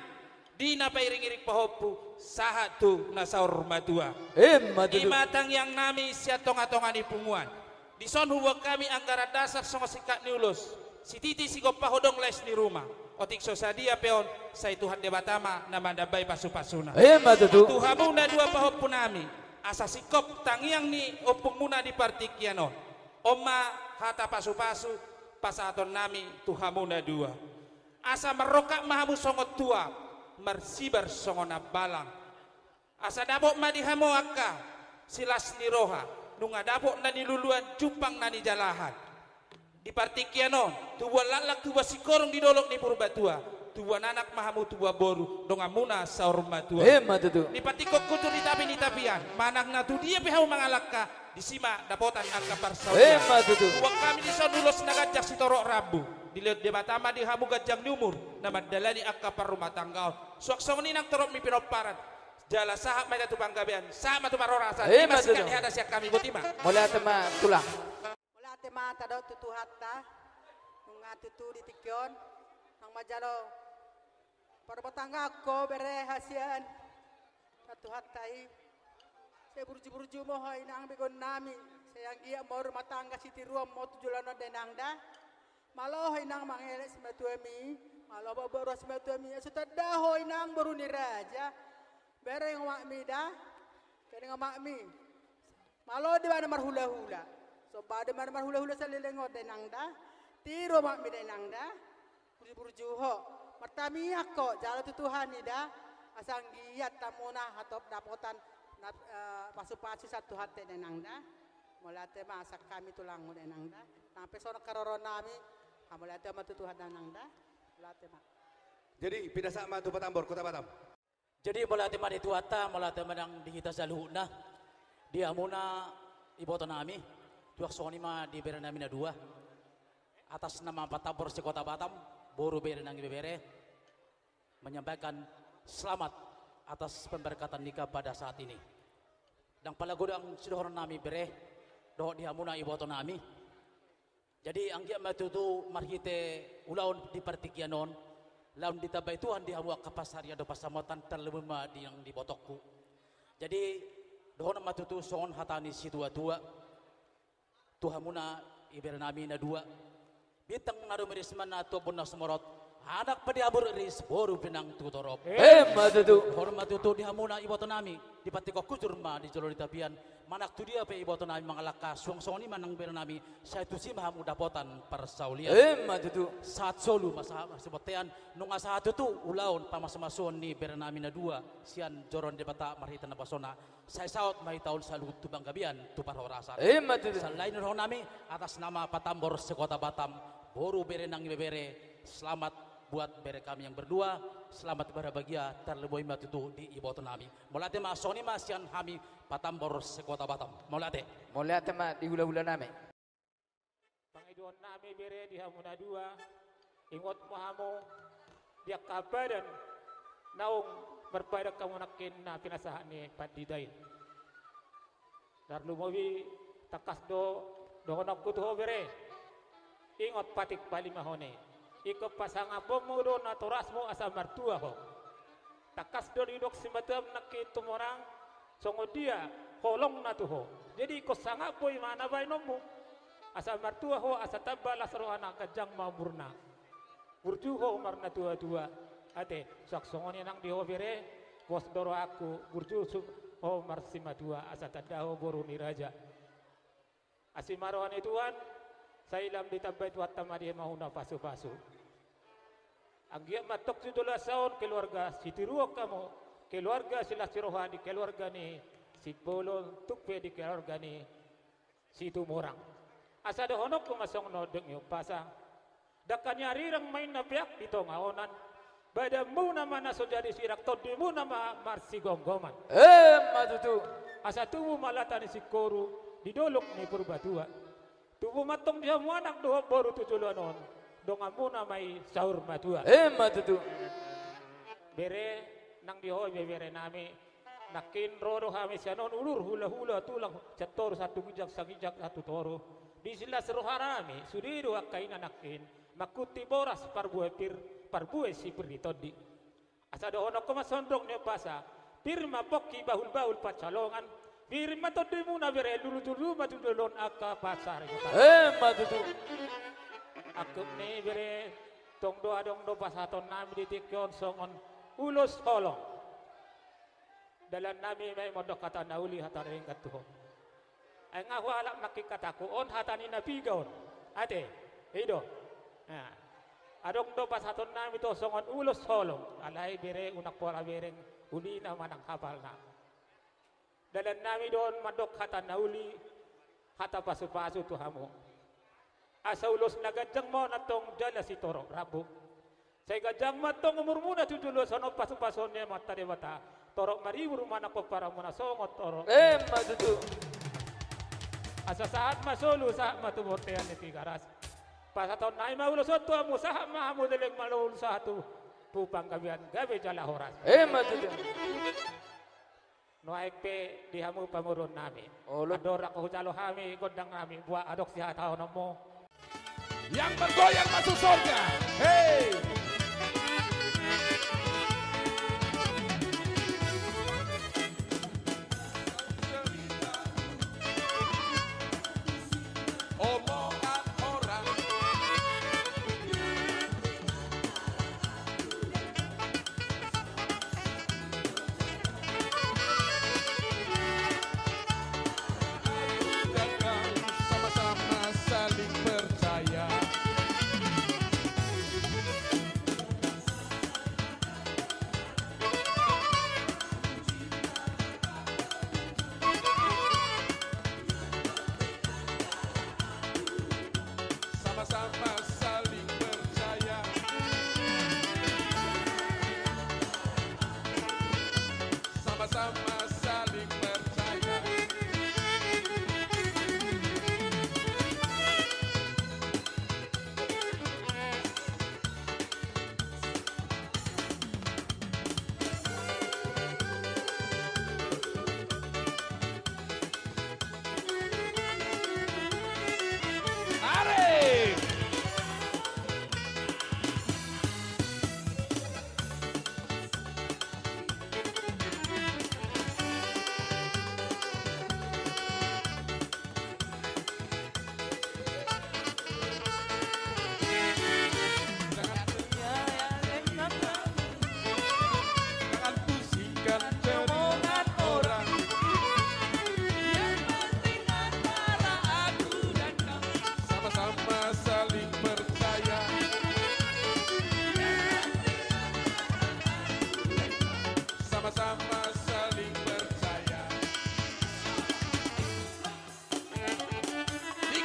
di na pairing-iring pahompu, sahat tu na saur matua. Emma tutu. I ma tangiang nami sian tonga-tonga ni punguan. Dison huboan hami anggaran dasar songon sikat ni ulos. Sititi sigompa hodong lais ni ruma. Otik so sadia pe on, sai Tuhan Debata ma na mandambai pasu-pasuna. Emma tutu. Tu hamu na dua pahompu nami. Asa singkop tangiang ni ompungmuna di partingkian on. On ma hata pasu-pasu pasahaton nami tu hamu na dua. Asa marrongkap ma hamu songon tua, marsibar songon ambalang. Asa dapot ma di hamu angka silas ni roha, nunga dapot na niluluan jumpang na nijalahan. Di partingkian on, tubuan laklak tubuan singkoru di dolok ni Purbatua, tubuan anak ma hamu tubuan boru, donganmuna saur matua. Emma tutu. Di partingkian kutu di tapi ni tapian, manang na tu dia pe hamu mangalangka, disi ma dapotan angka parsaulian. Emma tutu. Huboan hami dison ulos na ganjang sitorop rambu. Dilehon Debata ma di hamu ganjang ni umur, na mandalani angka parrumatanggaon. Suang songon i nang toropmi pinomparan. Jala sahat ma hita tu panggabean, sahat ma tu parhorasan. Emma tutu. Ima singkat ni hata sian hami, boti ma. Mauliate ma tulang. Mauliate ma tadok tu Tuhanta. Nunga tutu di tingki on. Nang manjalo parrumatanggaon ho bere hasian. Tuhanta i. Sai burju-burju ma ho inang begeonnami. Sai anggiat ma rumah tangga sitiruon ma ho tu joloan on da inang da. Malo ho inang mangelek simatuami. Malo ho boru simatuami. Asa tanda ho inang boru ni raja. Bereng omakmi da. Bereng omakmi. Malo do ibana marhula-hula. Somba do ibana marhula-hula saleleng on da inang da. Tiru omakmi da inang da. Burju-burju ho. Martamiang ho jala tu Tuhan i da. Asa anggiat hamuna hatop dapotan na, eh, pasu-pasu sian Tuhanta da inang da. Mauliate ma sian hami tulangmu da inang da. Nang pe songon haroro nami. Mauliate ma tu Tuhan da inang da. Mauliate ma. Jadi pinda sahat ma tu Batam Bor, Kota Batam. Jadi mauliate ma di Tuhanta, mauliate ma nang di hita saluhutna. Di hamuna ibotonami, suang songon i ma di berenami na dua. Atas nama Batam Bor se-Kota Batam, boru bere nang ibebere, menyampaikan selamat atas pemberkatan nikah pada saat ini. Ndang pala godang sidohononnami bere, dohot di hamuna ibotonami. Jadi anggiat ma tutu marhite ulaon di partingkian on, laon ditambai Tuhan di hamu angka pansarian dohot pansamotan, tarlumobi ma di nang di ibotongku. Jadi dohonon ma tutu songon hata ni situa-tua, tu hamuna iberenami na dua. Bintang na rumiris ma na tu ombun na sumorot, Anak pe di hamu riris, boru pe nang tu torop. Emma tutu. Hormat tutu di hamuna iboto nami, di pantikkon hujur ma di jolo ni tapian. Manang tu dia pe iboto nami mangalangka, suang songon i ma nang bere nami, sai tusi ma hamu dapotan parsaulian. Emma tutu. Sahat solu ma sahat marbontean, nunga sahat tutu ulaon pamasumasuon ni bere nami na dua, sian joro ni Debata marhite napasona. Sai saut ma hita on saluhut tu panggabean tu parhorasan. Emma tutu. Sahali nai dohonon nami atas nama Patambor se-Kota Batam, boru bere nang ibebere, selamat buat bere kami yang berdua, selamat berbahagia, tarlumobi ma tutu di iboto nami. Mauliate ma, songon i ma sian hami Patambor se-Kota Batam. Mauliate. Mauliate ma di hulahula nami. Pangidoan nami bere di hamu na dua, ingot ma hamu di angka padan naung marpadan hamu nangkin na pinasahat ni pandita i. Tarlumobi tangkas do dohononku tu ho bere, ingot patik palimahon i. Ingkon pasangaponmu do natorasmu asa martua ho. Tangkas do didok simatuam nangkin tumorang, songon dia holongna tu ho. Jadi ingkon sangap boi ma na baenonmu. Asa martua ho, asa tamba las rohana, ganjang ma umurna. Burju ho marnatuatua. Ate, suang songon i nang di ho bere, pos do rohangku, burju su-, ho marsimatua, asa tanda ho boru ni raja. Asi ma roha ni Tuhan, sai lam ditambai Tuhanta ma di hamuna pasupasu. Anggiat ma antong tu joloan on keluarga sitiruon hamu, keluarga silas ni roha di keluarga ni Simbolon, tung pe di keluarga ni Situmorang. Asa dohononku ma songon na nidok ni umpasa. Dangka ni arirang ma inna peak di tonga onan. Badanmuna ma na so jadi sirang, tondimuna ma marsigomgoman. Emma tutu. Asa tubu ma lata ni singkoru di dolok ni Purbatua. Tubu ma antong di hamu anak dohot boru tu joloan on, donganmuna ma i saur matua. Emma tutu. Bere nang di ho ibebere nami, nangkin ro do hami sian on, udur, hulahula, tulang, sian toru sahat tu ginjang, saginjang sahat tu toru. Di silas roha nami sude do angka ina nangkin mangkuti boras parbue pir, parbue sipir ni tondi. Asa dohononku ma songon nidok ni umpasa, pir ma pongki bahulbahul pansalongan, pir ma tondimuna bere, lulululu ma tu jolo on angka pansaringotan. Emma tutu. Angkup ni bere, tong do adong do pasahaton nami di tingki on songon ulos holong. Dalan nami ma i mandok hata na uli, hata na denggan tu ho. Ai nga hualap nangkin hataku, on hata ni na piga on. Ate, i do. Nah, adong do pasahaton nami tu ho songon ulos holong. Alai bere, unang pola bereng ulina manang hapalna. Dalan nami do on mandok hata na uli, hata pasupasu tu hamu. Asa ulos na ganjang ma on antong jala sitorop rambu. Sai ganjang ma antong umurmuna tu joloan on, pasupasuon ni Amanta Debata. Torop maribur ma nang pomparanmuna songon torop. Emma tutu. Asa sahat ma solu, sahat ma tu bontean ni Tigaras. Pasahaton nami ma ulos on tu hamu, sahat ma hamu leleng malolo, sahat tu, tu panggabean, gabe jala horas. Emma tutu. Nuaeng pe di hamu pamoruon nami. Olo. Andorang hujalo hami gondang nami, boha adong sihatahononmu? Yang bergoyang masuk surga. Hei. Omongan orang. Sama-sama saling percaya.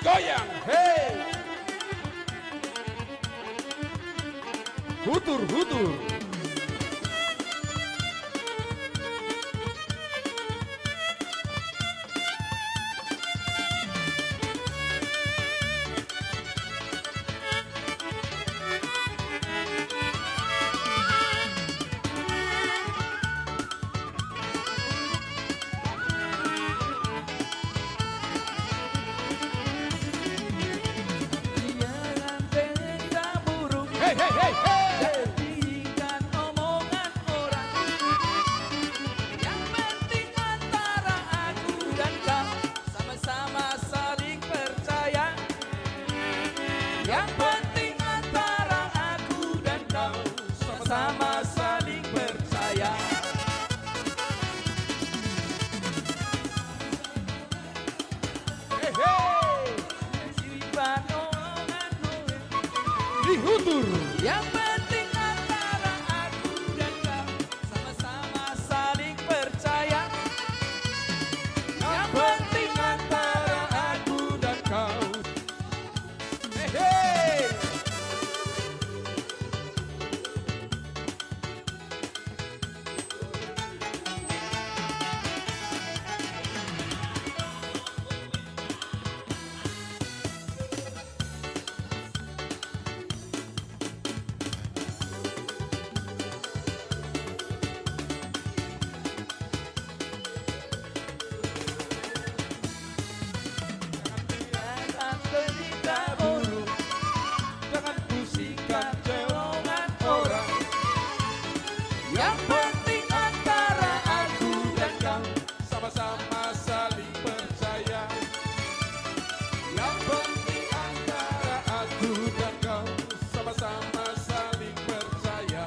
Goyang, hei. Hutur, hutur. Hei, hei, hei, hei. Jangan diingat omongan orang. Yang penting antara aku dan kau sama-sama saling percaya. Yang penting antara aku dan kau sama-sama saling percaya. Hei, hei. Sifat omongan orang. Dihutur. Yang penting antara aku dan kau sama-sama saling percaya. Yang penting antara aku dan kau. Hei, hei. Jangan berita buruk, jangan pusingkan omongan orang. Yang penting antara aku dan kau sama-sama saling percaya. Yang penting antara aku dan kau sama-sama saling percaya.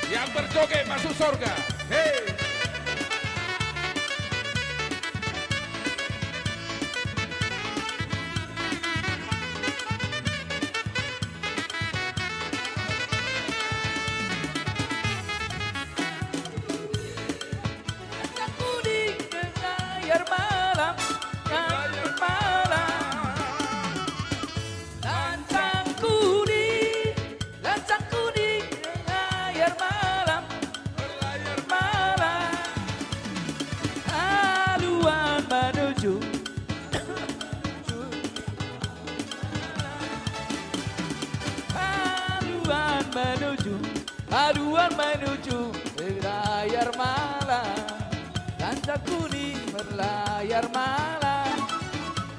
Yang berjoget masuk sorga. Hei. Lancang kuning berlayar malam, berlayar malam. Lancang kuning, lancang kuning berlayar malam, berlayar malam. Haluan menuju, haluan menuju, haluan menuju berlayar malam. Lancang kuning berlayar malam.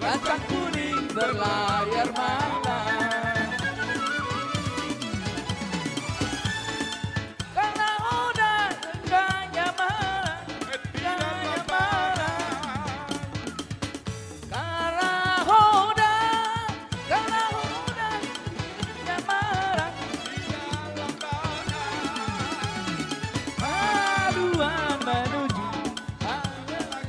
Lancang kuning berlayar malam. Karena udah dekatnya malam, dekatnya malam. Karahoda, karahoda, ya marang. Haluan menuju, haluan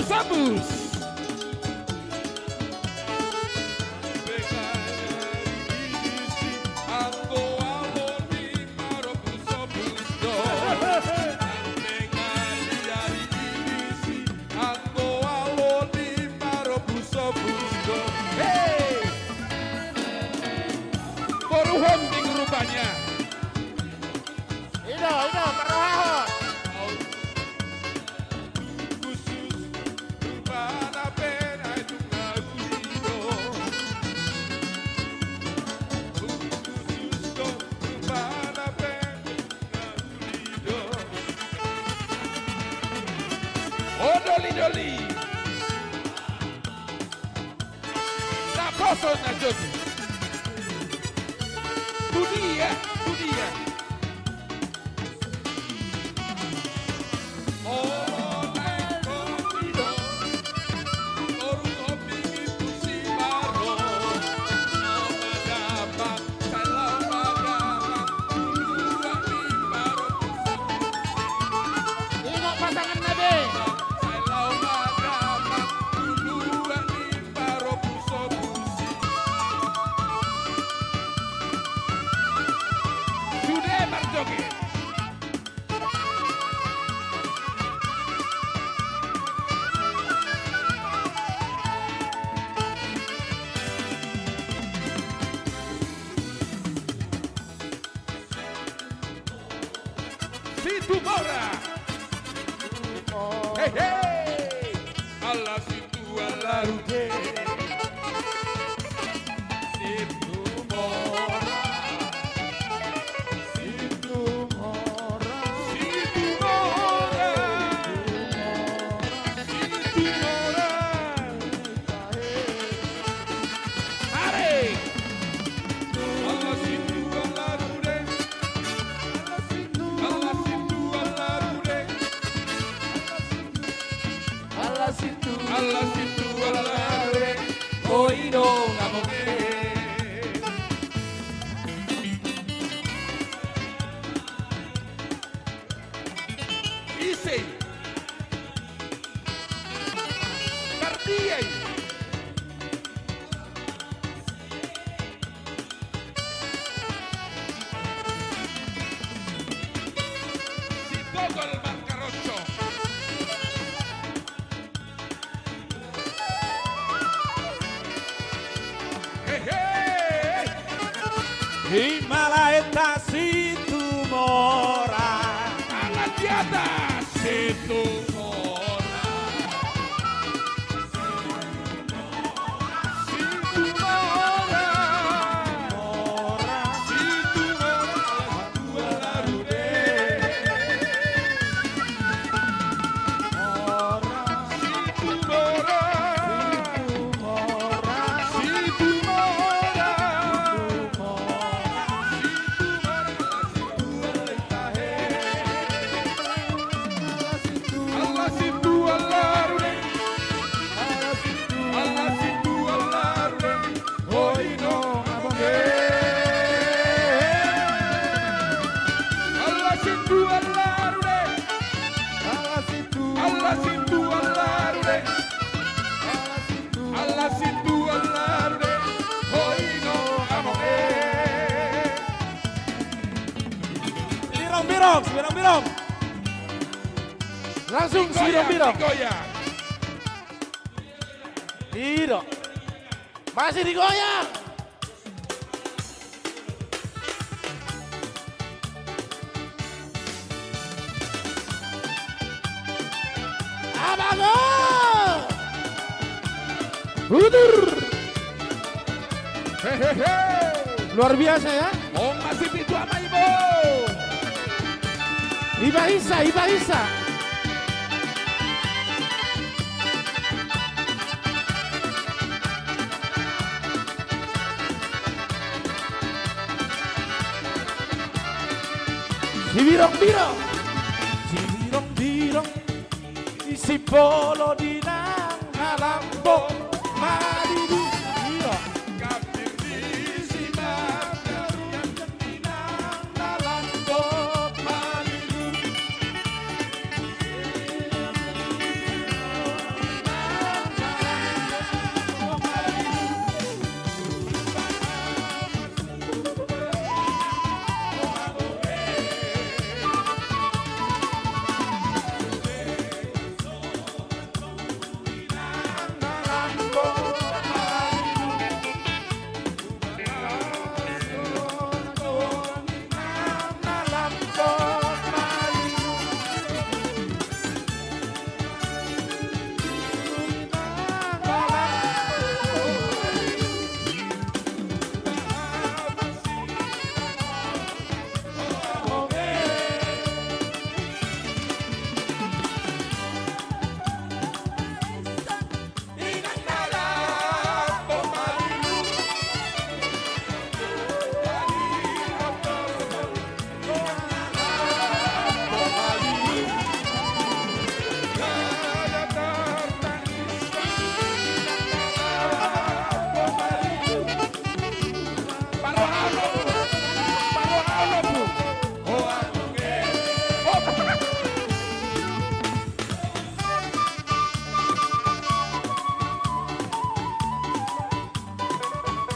Sabus. Hei! Boru Hombing rupanya. Ido, ido, parrohahon. O doli-doli. Naposo na jogi. Tu dia, tu dia. Ingot pasanganna be. Sude marjoget. Situmorang. Hehe. Ala Situmorang. Situmorang. Situmorang. Situmorang. Situmorang. Are. Ala Situmorang. Ala Situmorang. Oi, dong, aboke. Ise. Pardiai. Sitogol markaroco. Hehe. Himalaenta Situmorang. Tangan di atas. Situmorang. Situmorang. Situmorang. Ala Situmorang. Birong, birong, birong, birong. Langsung birong, birong. Birong. Masih digoyang. Abang, oh! Budur. Hehehe. Luar biasa ya. Om masih pintu ama ibu. Iba hisa, iba hisa. Sibirong-birong. Sibirong-birong. Sipolo di nang na lambok malidu. Iyo.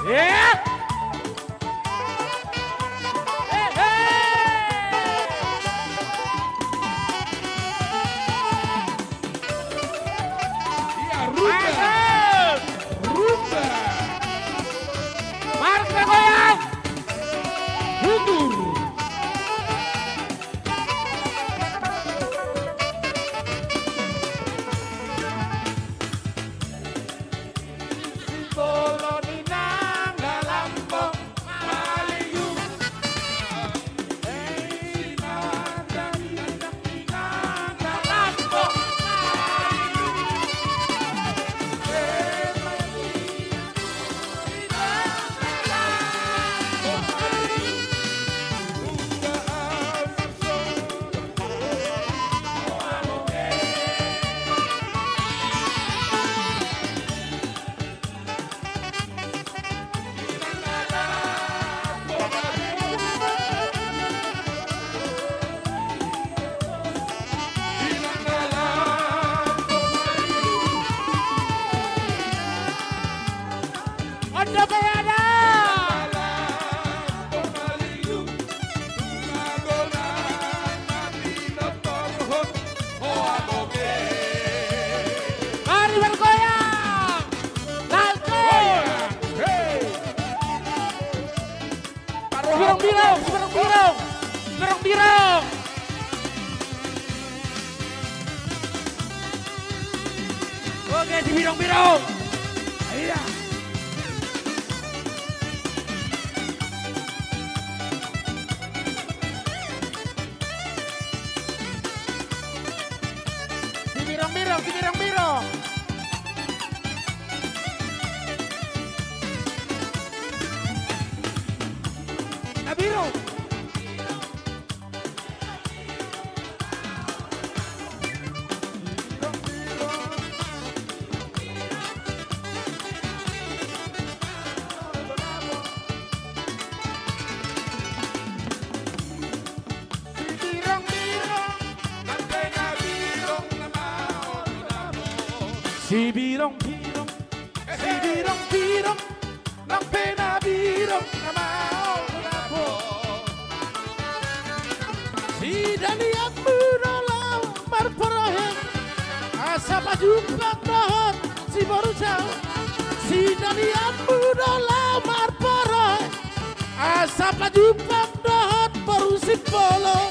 Eh! Eh, eh! Iya, rumba. Masuk. Rumba. Marga goyang. Mundur. Ondo pe ada. Mari bergoyang. Goyang. Hei. Sibirong-birong, sibirong-birong. Sibirong-birong. Oke, sibirong-birong. Iya. Sibirong-birong, sibirong-birong. Sibirong-birong. Sibirong-birong, sibirong-birong, nang pe na birong na maol na po. Sidalianmu do laho marporohe, asa pajumpang dohot si boru Saur. Sidalianmu do laho marporohe, asa pajumpang dohot boru Simbolon.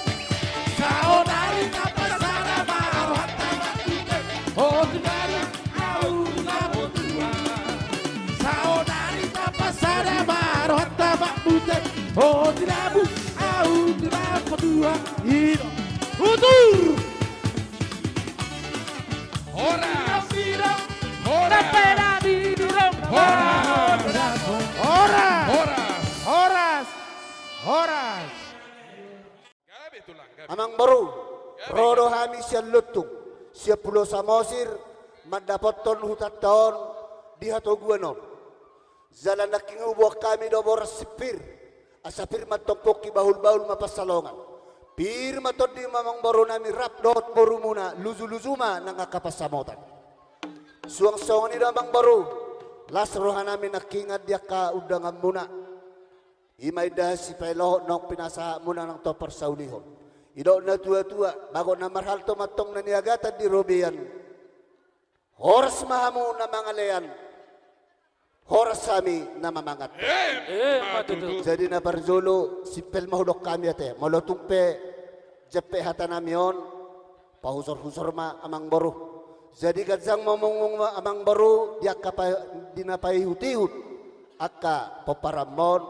Saonari na pasada ma rohanta bakute, o tu baru ahu na potua. Saonari na pasada ma rohanta bakute, o tu baru ahu na potua. Ino. Utur. Horas. Horas. Horas. Horas. Horas. Horas. Gabe, Tulang, gabe. Amangboru, gabe, ro do, gabe, hami sian Lontung, sian Pulo Samosir, mandapothon hutanta on di hatoguan on. Jala nangkin huboan hami do boras sipir, asa pir ma antong pongki, bahulbahul ma pansalongan. Pir ma tondi ma amangboru nami rap dohot borumuna, lujuluju ma nang angka pansamotan. Suang songon i do amangboru, las roha nami nangkiningan di angka undanganmuna. I ma indahan sipaelohon naung pinasahatmuna nang tu parsaulihon. Didok natuatua, bagot na marhalto ma antong na niagatan di robean. Horas ma hamu na mangalean, horas hami na mamangan. Emma tutu. Jadi na parjolo, simpel ma hudok hami ate, molo tung pe jampe hata nami on, pahusorhusor ma amangboru. Jadi ganjang ma mungmung ma amangboru di angka pa-, di na paihutihut angka pomparanmon,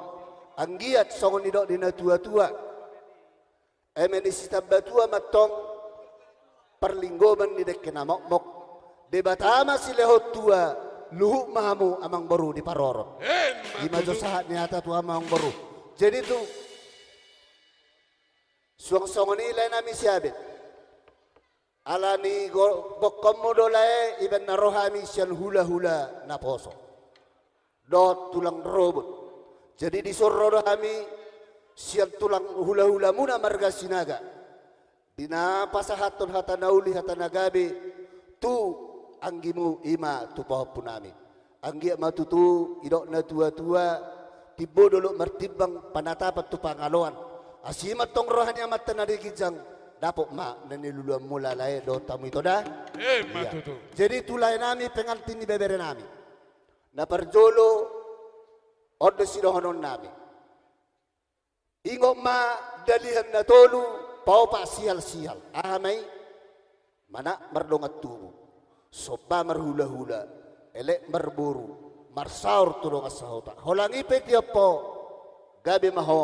anggiat songon nidok ni natuatua. Eme ni sitambatua ma antong parlinggoman ni dengke na mokmok. Debata ma silehon tua, luhut ma hamu amangboru diparorot. Emma tutu. I ma jo sahat ni hata tu hamu amangboru. Jadi tu suang songon i lae nami Siabet. Ala ni go-, gokhonmu do lae, ibaen na ro hami sian hulahula naposo dohot tulang rorobot. Jadi dison ro do hami sian tulang hulahulamuna marga Sinaga, di na pasahathon hata na uli, hata na gabe tu anggimu, i ma tu pahompu nami. Anggiat ma tutu, didok na tua-tua, timbo dolok martimbang, panatapan tu pangaloan. Asi ma antong roha ni amanta na di ginjang, dapot ma na niluluan muna lae dohot hamu ito da. Emma tutu. Jadi tu lae nami pengantin ni bebere nami. Na parjolo, on do sidohonon nami. Ingot ma dalihan na tolu, paopat sihal-sihal. Aha ma i? Manat mardongan tubu, somba marhula-hula, elek marboru, marsaor tu dongan sahuta. Holan i pe tiop ho, gabe ma ho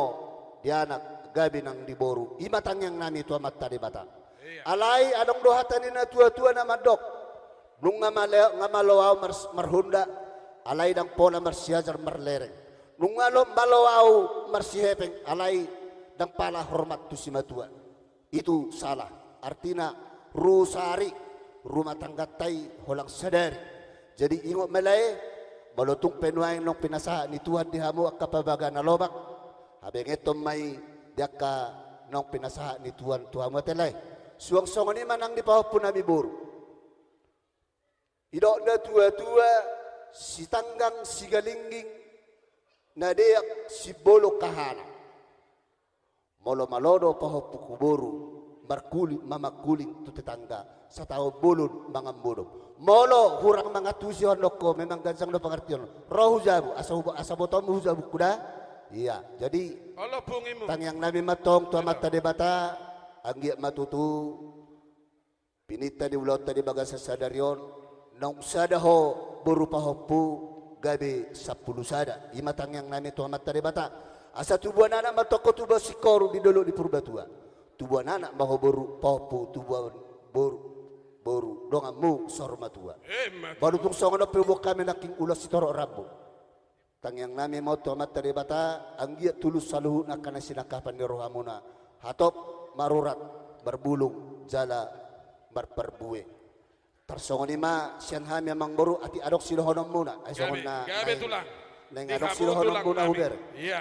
di anak, gabe nang di boru. I ma tangiang nami tu Amanta Debata. Alai adong do hata ni na tua-tua na mandok. Nunga male-, nga malo au mars-, marhunda, alai ndang pola marsiajar marlereng. Nunga lo-, malo au marsihepeng, alai ndang pala hormat tu simatua. Itu salah. Artina, ru sari, rumah tangganta i holan sadari. Jadi ingot ma lae, molo tung pe nuaeng naung pinasahat ni Tuhan di hamu angka pabagana lobak, habengeton ma i di angka naung pinasahat ni Tuhan tu hamu ate lae. Suang songon i ma nang di pahompu nami boru. Didok na tua-tua, sitanggang sigalingging, na deak simbolon hahana. Molo malo do pahompuku boru, markuling, mamangkuling tu tetangga, sataon bolon mangan modom. Molo hurang mangantusi on dohot ho, memang ganjang do pangartion. Ro hu jabu, asa hu-, asa botoonmu hu jabungku da. Ia, jadi tangiang nami ma antong tu Amanta Debata, anggiat ma tutu pininta di ulaonta di bagasan sadari on, naung sada ho boru pahompu, gabe sampulu sada. I ma tangiang nami tu Amanta Debata. Asa tubuan anak ma antong ho, tubuan singkoru di dolok di Purbatua. Tubuan anak ma ho boru pahompu, tubuan boru, boru donganmu saur matua. Emma tutu. Molo tung songon on pe huboan hami nangkin ulos sitorop rambu. Tangiang nami ma on tu Amanta Debata, anggiat tulus saluhutna angka na sinangkapan ni rohamuna, hatop marurat, marbulung, jala marparbue. Tarsongon i ma sian hami amang boru, atik adong sidohononmuna, ai songon na, gabe, gabe tulang. Naeng adong sidohononmuna hubereng. Ia.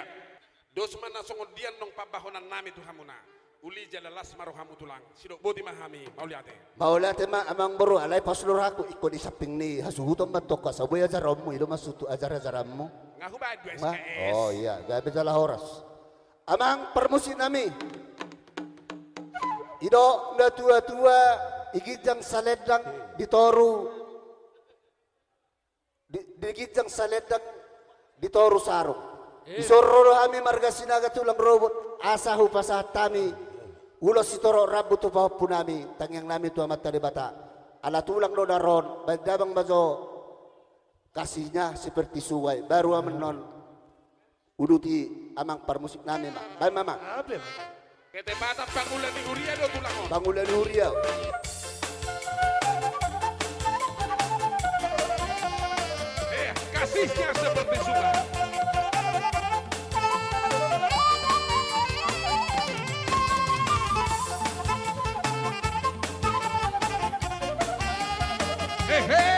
Dos ma na songon dia naung pambahenan nami tu hamuna. Uli jala las ma rohamu tulang. Sidok boti ma hami, mauliate. Mauliate ma amang boru, alai pos do rohangku, ingkon di samping ni hasuhuton ma antong ho, asa boi ajaranmu, i do maksudhu, ajar-ajaranmu. Nga hubaen dua S K S. Oh ia, gabe jala horas. Amang parmusik nami. Didok na tua-tua, di ginjang salendang di toru. Di, di ginjang salendang di toru sarung. Eh. Dison ro do hami marga Sinaga tulang rorobot, asa hupasahat hami ulos sitorop rambu tu pahompu nami, tangiang nami tu Amanta Debata. Ala tulang do na ro on, baen damang ma jo kasihnya seperti sungai, baru amang non. Uduti amang parmusik nami ma. Baen ma amang. Abe. Ketepatan pangula ni huria do tulang on. Pangula ni huria. Eh, kasihnya seperti sungai. Hehe.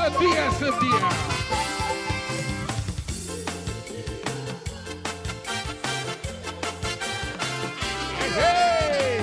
Setia, setia. Hei, hei.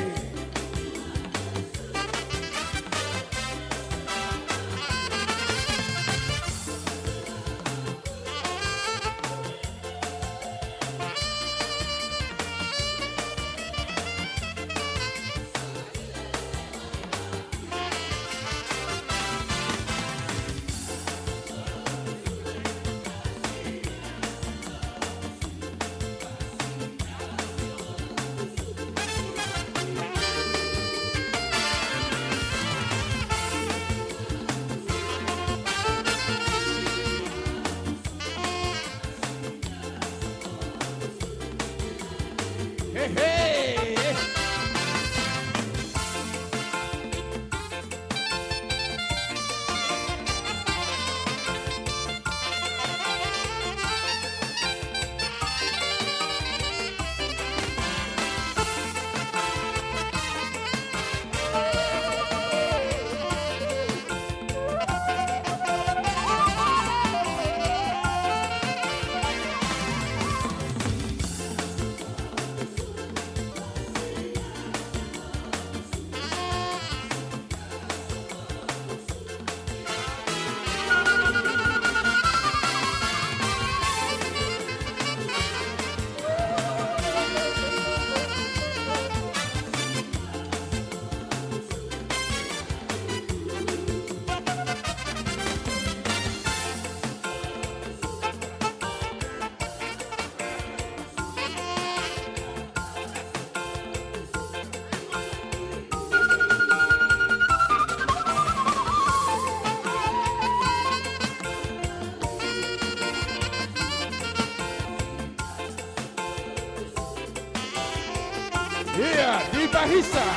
Di Bahisa.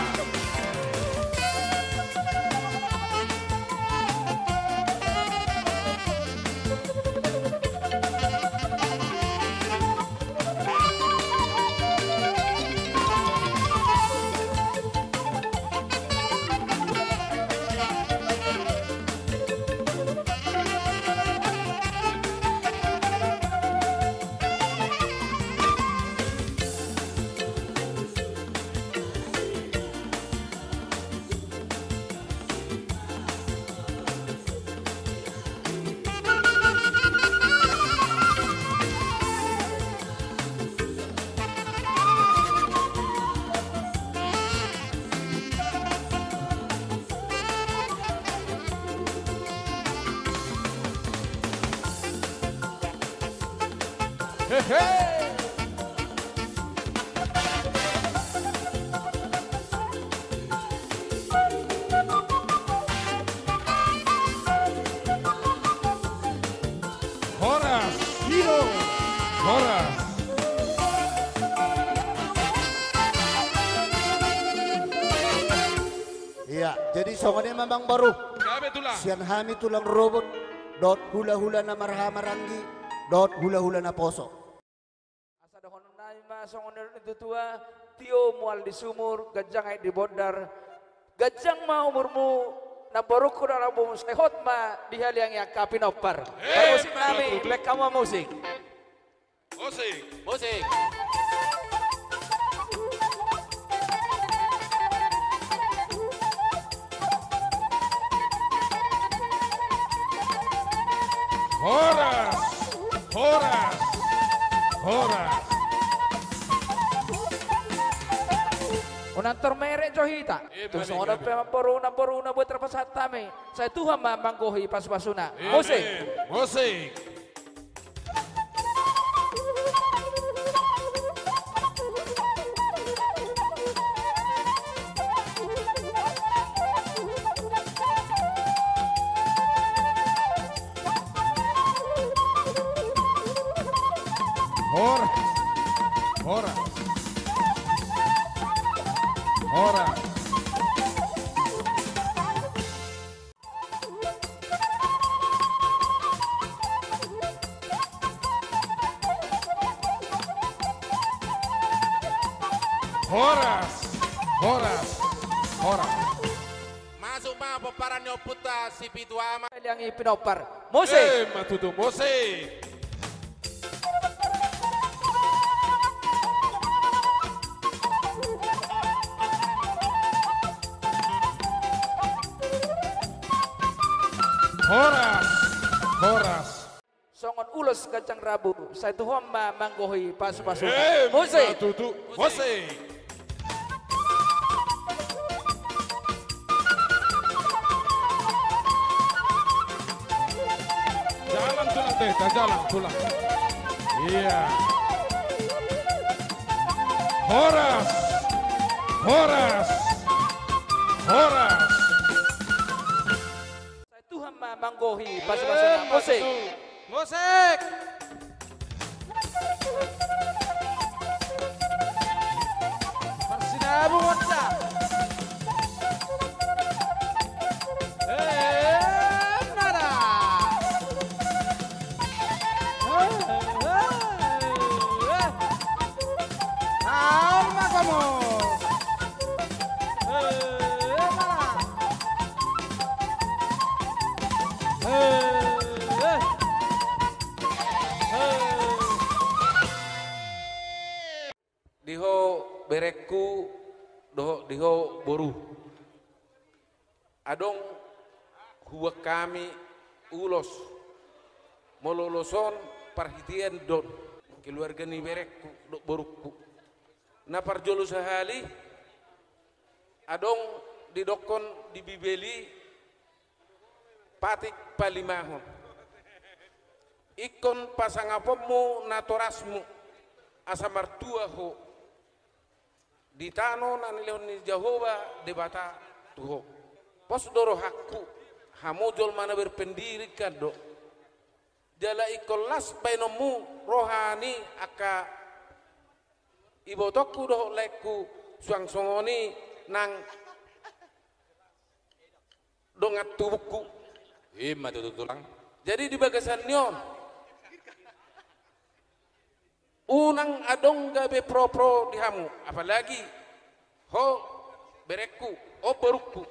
Hehe. Horas, Hiro, horas. Iya, jadi songon i ma, Amang Boru. Gabe, Tulang. Sian hami tulang rorobot, dohot hulahula na marhahamaranggi, dohot hulahula naposo. Asa dohonon nami ma songon na nidok ni natuatua, tio mual di sumur, ganjang aek di bondar, ganjang ma umurmu, namborungku, dalan ni lombu, sai hot ma dihaliangi angka pinompar. Eh, parmusik nami, betul. Baen hamu ma musik. Musik. Musik. Horas, horas, horas. Unang tormerek jo hita. Eh, tung songon on pe, Amang Boru, Amang Boru, na boi tarpasahat hami. Sai Tuhan ma manggohi pasupasuna. Amin. Musik. Musik. Horas. Horas. Horas. Horas, horas, horas. Masuk ma pomparan ni ompunta Sipitu Ama. Haliangi pinompar. Musik. Eh, ma tutu, musik. Horas, horas. Songon ulos ganjang rambu, sai Tuhan ma manggohi pasupasuna. Eh, musik. Ma tutu, musik. Jalan, Tulang, teh, jalan, Tulang. Iya. Horas. Horas. Horas. Sai Tuhan ma manggohi pasupasuna. Eh, musik. Musik. Parsinabungan sa. Eh, nada. Eh, eh, eh. Haul ma gomos. Eh, nada. Eh, eh. Di ho berengku, dohot di ho boru. Adong huboan hami ulos. Molo ulos on parhitean do on, keluarga ni berengku dohot borungku. Na parjolo sahali, adong didokkon di Bibel i, patik palimahon. Ingkon pasangaponmu natorasmu, asa martua ho di tano na nilehon ni Jahowa Debata tu ho. Pos do rohangku, hamu jolma na berpendidikan do. Jala ingkon las baenonmu roha ni angka ibotongku dohot laengku, Suang songon i nang dongan tubungku. Ima tutu tulang. Jadi di bagasan ni on, unang adong gabe pro-pro di hamu, apalagi ho berengku, ho borungku.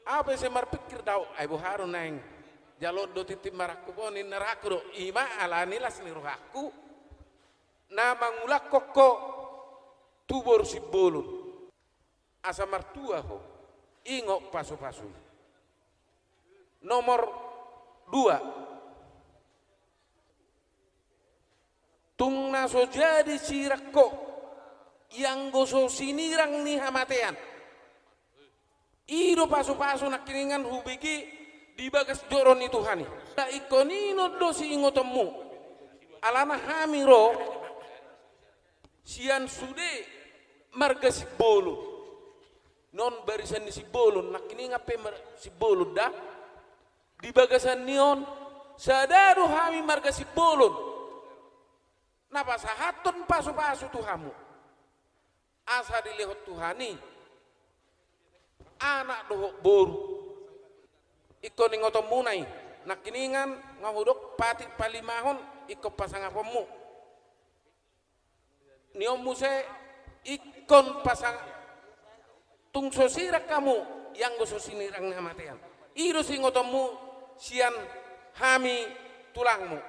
Au pe sai marpingkir do au, ai boha do naeng jaloon do tintin marangkup on, ninna rohangku do, ima ala ni las ni rohangku na mangulakhon ho tu boru Simbolon. Asa martua ho, ingot pasu-pasu i. Nomor dua. Tung na so jadi sirang ho, ianggo so sinirang ni hamatean. I do pasu-pasu nangkiningan hubege di bagas joro ni Tuhan i. Ingkon i non do siingotonmu. Alana hami ro sian sude marga Simbolon. Non barisan ni Simbolon, nangkiningan pe mar-, Simbolon da. Di bagasan ni on, sada do hami marga Simbolon na pasahathon pasu-pasu tu hamu. Asa dilehon Tuhan i anak dohot boru. Ingkon ingotonmuna i. Nangkiningan nga hudok patik palimahon ingkon pasangaponmu. Ni on muse ingkon pasang, tung so sirang hamu, ianggo so sinirang ni hamatean. I do siingotonmu sian hami tulangmu.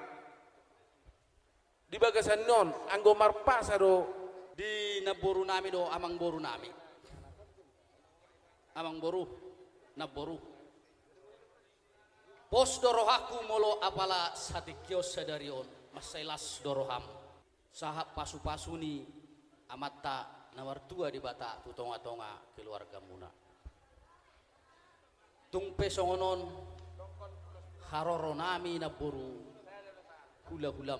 Di bagasan ni on, anggo marpasa do. Di namboru nami do, amang boru nami. Amang boru, namboru. Pos do rohangku molo apala satingki on sadari on, mansai las do roham. Sahat pasu-pasu ni Amanta na martua Debata tu tonga-tonga keluargamuna. Tung pe songon on haroro nami namboru hula-hulam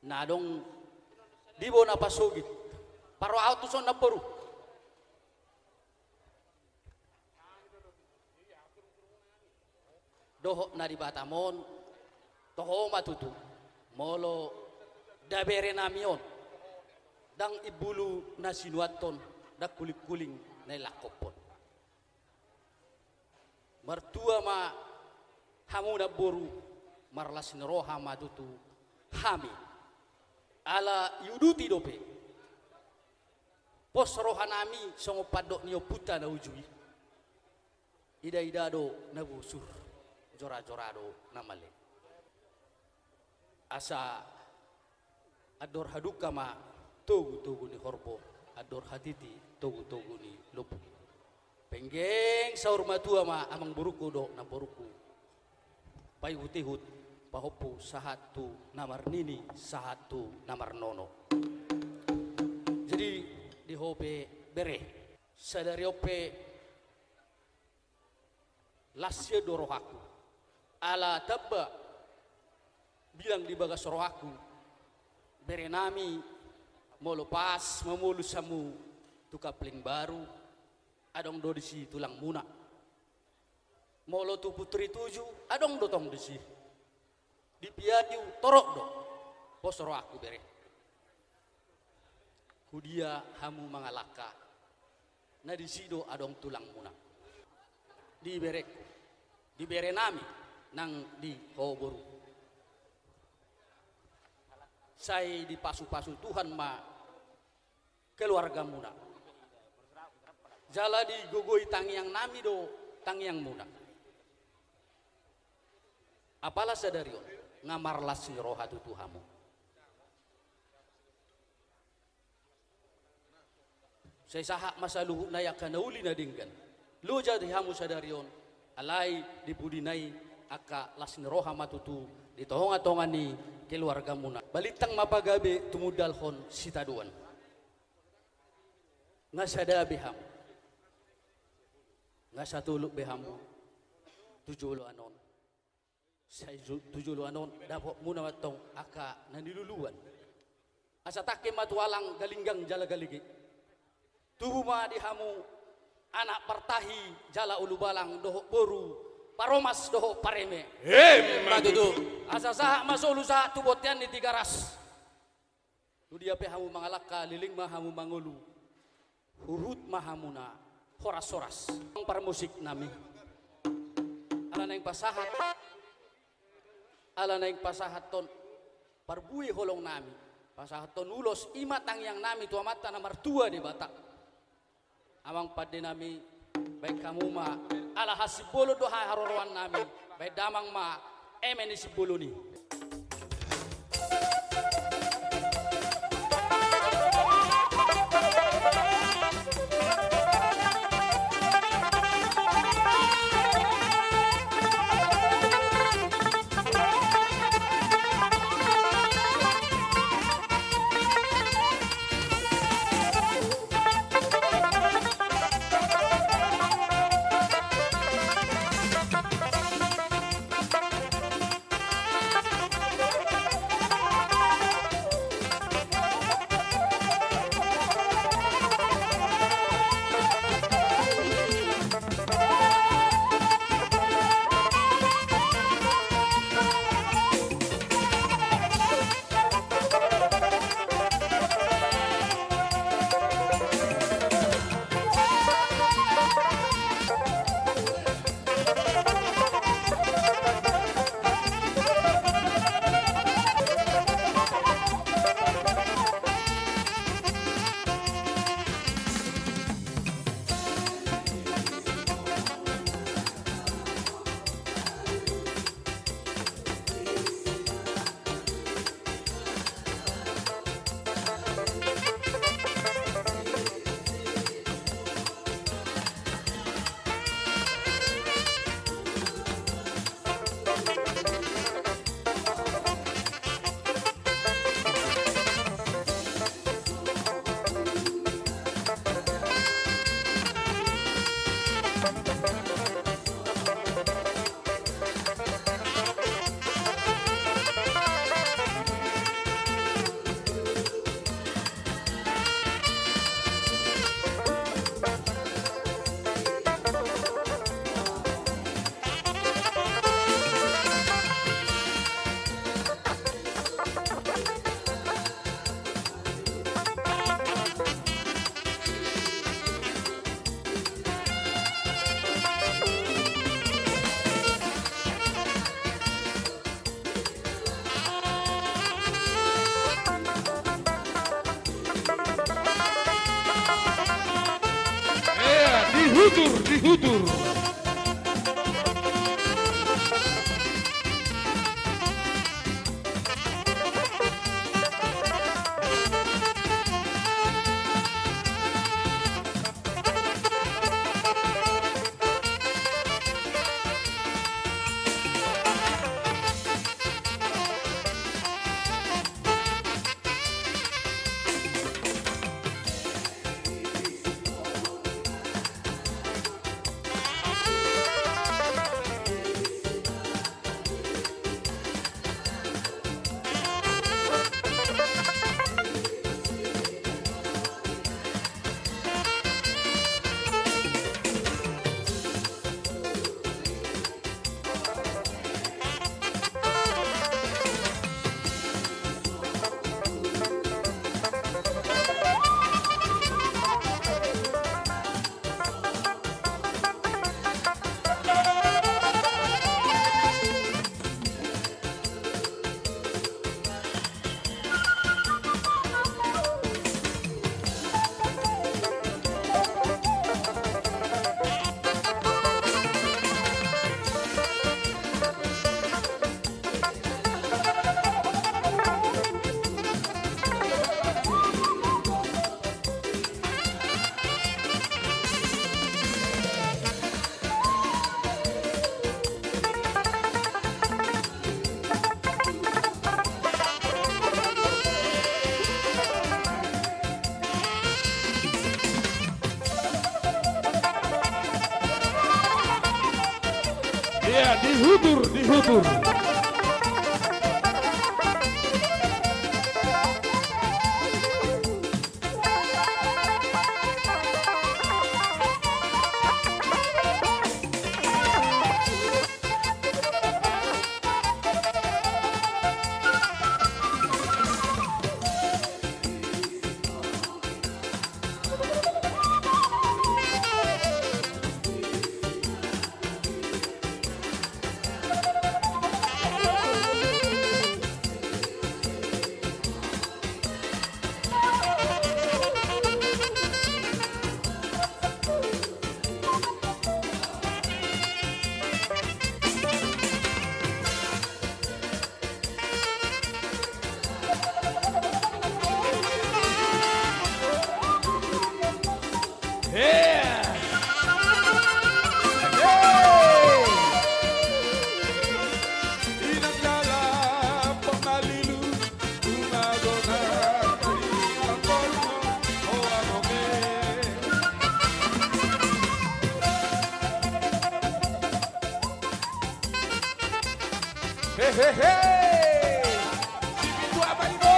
na adong di bona pasogit. Parrohahon tuson namboru. Dohot na di Batam on, toho ma tutu. Molo da bere nami on, ndang imbulu na sinuanhon, ndang kuling-kuling na ilangkophon. Martua ma hamu namboru, marlas ni roha ma tutu hami. Ala iuduti dope pos roha nami songon pandok ni ompunta na uju i. Ida-ida do na busur, jora-jora do na male. Asa andor hadungka ma togu-togu ni horbo, andor hatiti togu-togu ni lombu. Penggeng saur matua ma amang borungku dohot namborungku. Paihut-ihut, pahompu sahat tu na marnini, sahat tu na marnono. Jadi, di ho pe bere, sadari on pe las sian do rohangku. Ala tamba bilang di bagas rohangku, bere nami, molo pas mamolus hamu tu Kapling Baru, adong do disi tulangmuna. Molo tu Putri Tujuh, adong do tong disi. Di Piatiu torop do. Pos rohangku bere. Hudia hamu mangalangka, na disi do adong tulangmuna. Di berengku, di bere nami, nang di ho boru. Sai dipasu-pasu Tuhan ma keluargamuna. Jala digogoi tangiang nami do tangiangmuna. Apala sadari on, nga marlas ni roha tutu hamu. Sai sahat ma saluhutna i angka na uli na denggan. Loja di hamu sadari on, alai di pudina i angka las ni roha ma tutu di tonga-tonga ni keluargamuna. Balintang ma pagabe tumundalhon sitadoan. Nga sada be hamu. Nga satolop be hamu. Tu joloan on. Sai ju-, tu joloan on, dapotmuna ma tong angka na niluluan. Asa tangke ma tu alang galinggang jala galege. Tubu ma di hamu anak partahi jala ulubalang dohot boru, paromas dohot pareme. Ima tutu. Asa sahat ma solu sahat tu bontean ni Tigaras. Tudia pe hamu mangalangka, leleng ma hamu mangolu. Ruhut ma hamuna horas-horas. Parmusik nami. Ala naeng pasahat. Ala naeng pasahathon parbue holong nami. Pasahathon ulos i ma tangiang nami tu Amanta na martua Debata. Amang pande nami, baen hamu ma, ala hasimbolon do haroroan nami, baen damang ma eme ni simbolon i. Ea, di hudur, di hudur. Ea, di hudur, di hudur. Hea! Hei! Inang dalam pemalilu, bunga gona, bunga gona, oh, amoke. Hehehe. Sipitu apa ibu?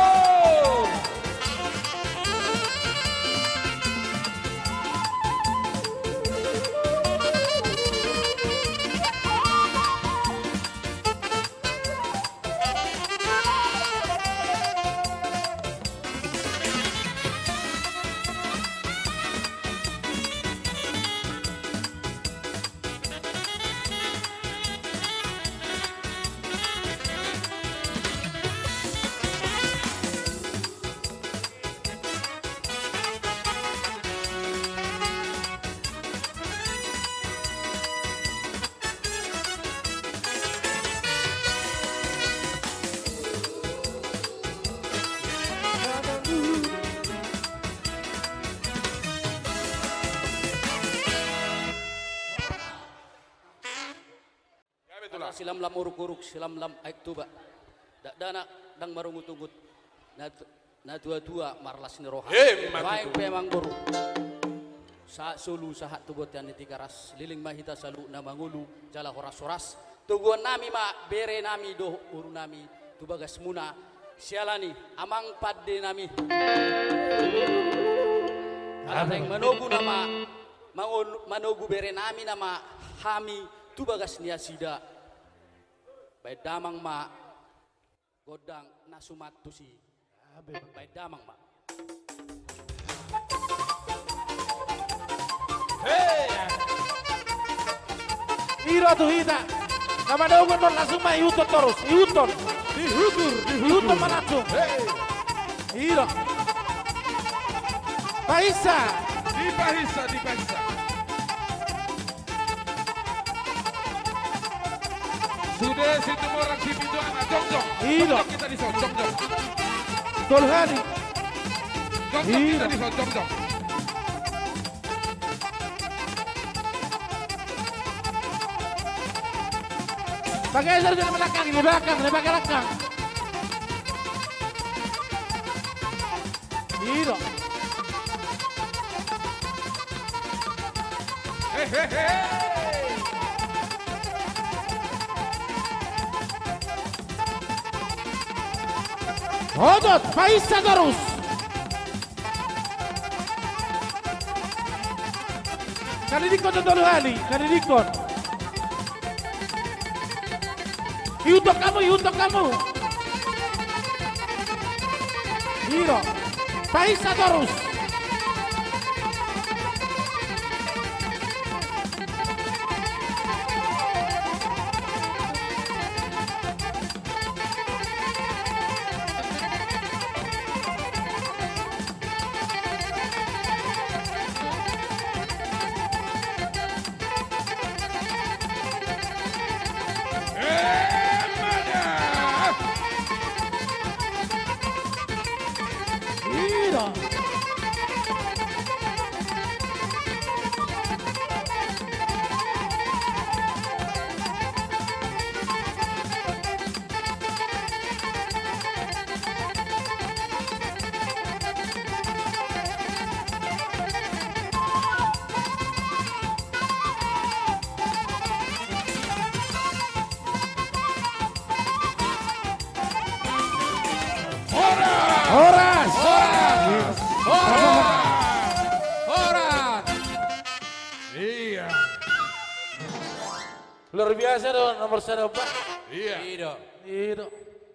Silamlam uruk-uruk, silamlam Aek Toba. Dakdanak ndang marungut-ungut. Na, na tua-tua marlas ni roha. Emma tutu. Baen pe amangboru. Sahat solu, sahat tu bontean ni Tigaras. Leleng ma hita saluhutna mangolu jala horas-horas. Toguonnami ma berenami dohot borunami tu bagasmuna. Sialani amang pandenami. Ala naeng manogu nama, mangol-, manogu berenami nama hami tu bagas ni nasida. Baen damang ma gondang na suman tusi. Baen damang ma. Hei! Iro tu hita. Na manogu on langsung ma ihuthon torus, ihuthon. Dihuthon, dihuthon. Ihuthon ma langsung. Hei! Iro. Paisa. Dipaisa, dipaisa. Sude Situmorang Sipitu Anak, jongjong. Iro. Jongjong hita dison, jongjong. Tolu hali. Jongjong hita dison, jongjong. Pageser di belakang, di belakang, di belakang. Iro. Hehehe. Otot, paisa torus. Kalidikkon do tolu hali, kalidikkon. Ihuthon hamu, ihuthon hamu. Iro. Paisa torus. Horas! Horas! Horas! Horas! Iya. Luar biasa do, nomor sada, Pak. Iya. Iya do. Iya do.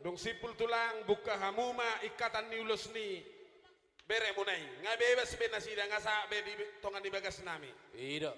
Dung simpul tulang, buka hamu ma ikatan ni ulos ni beremuna i. Nga bebas be nasida, nga sahat be di tonga ni bagasnami. Iya do.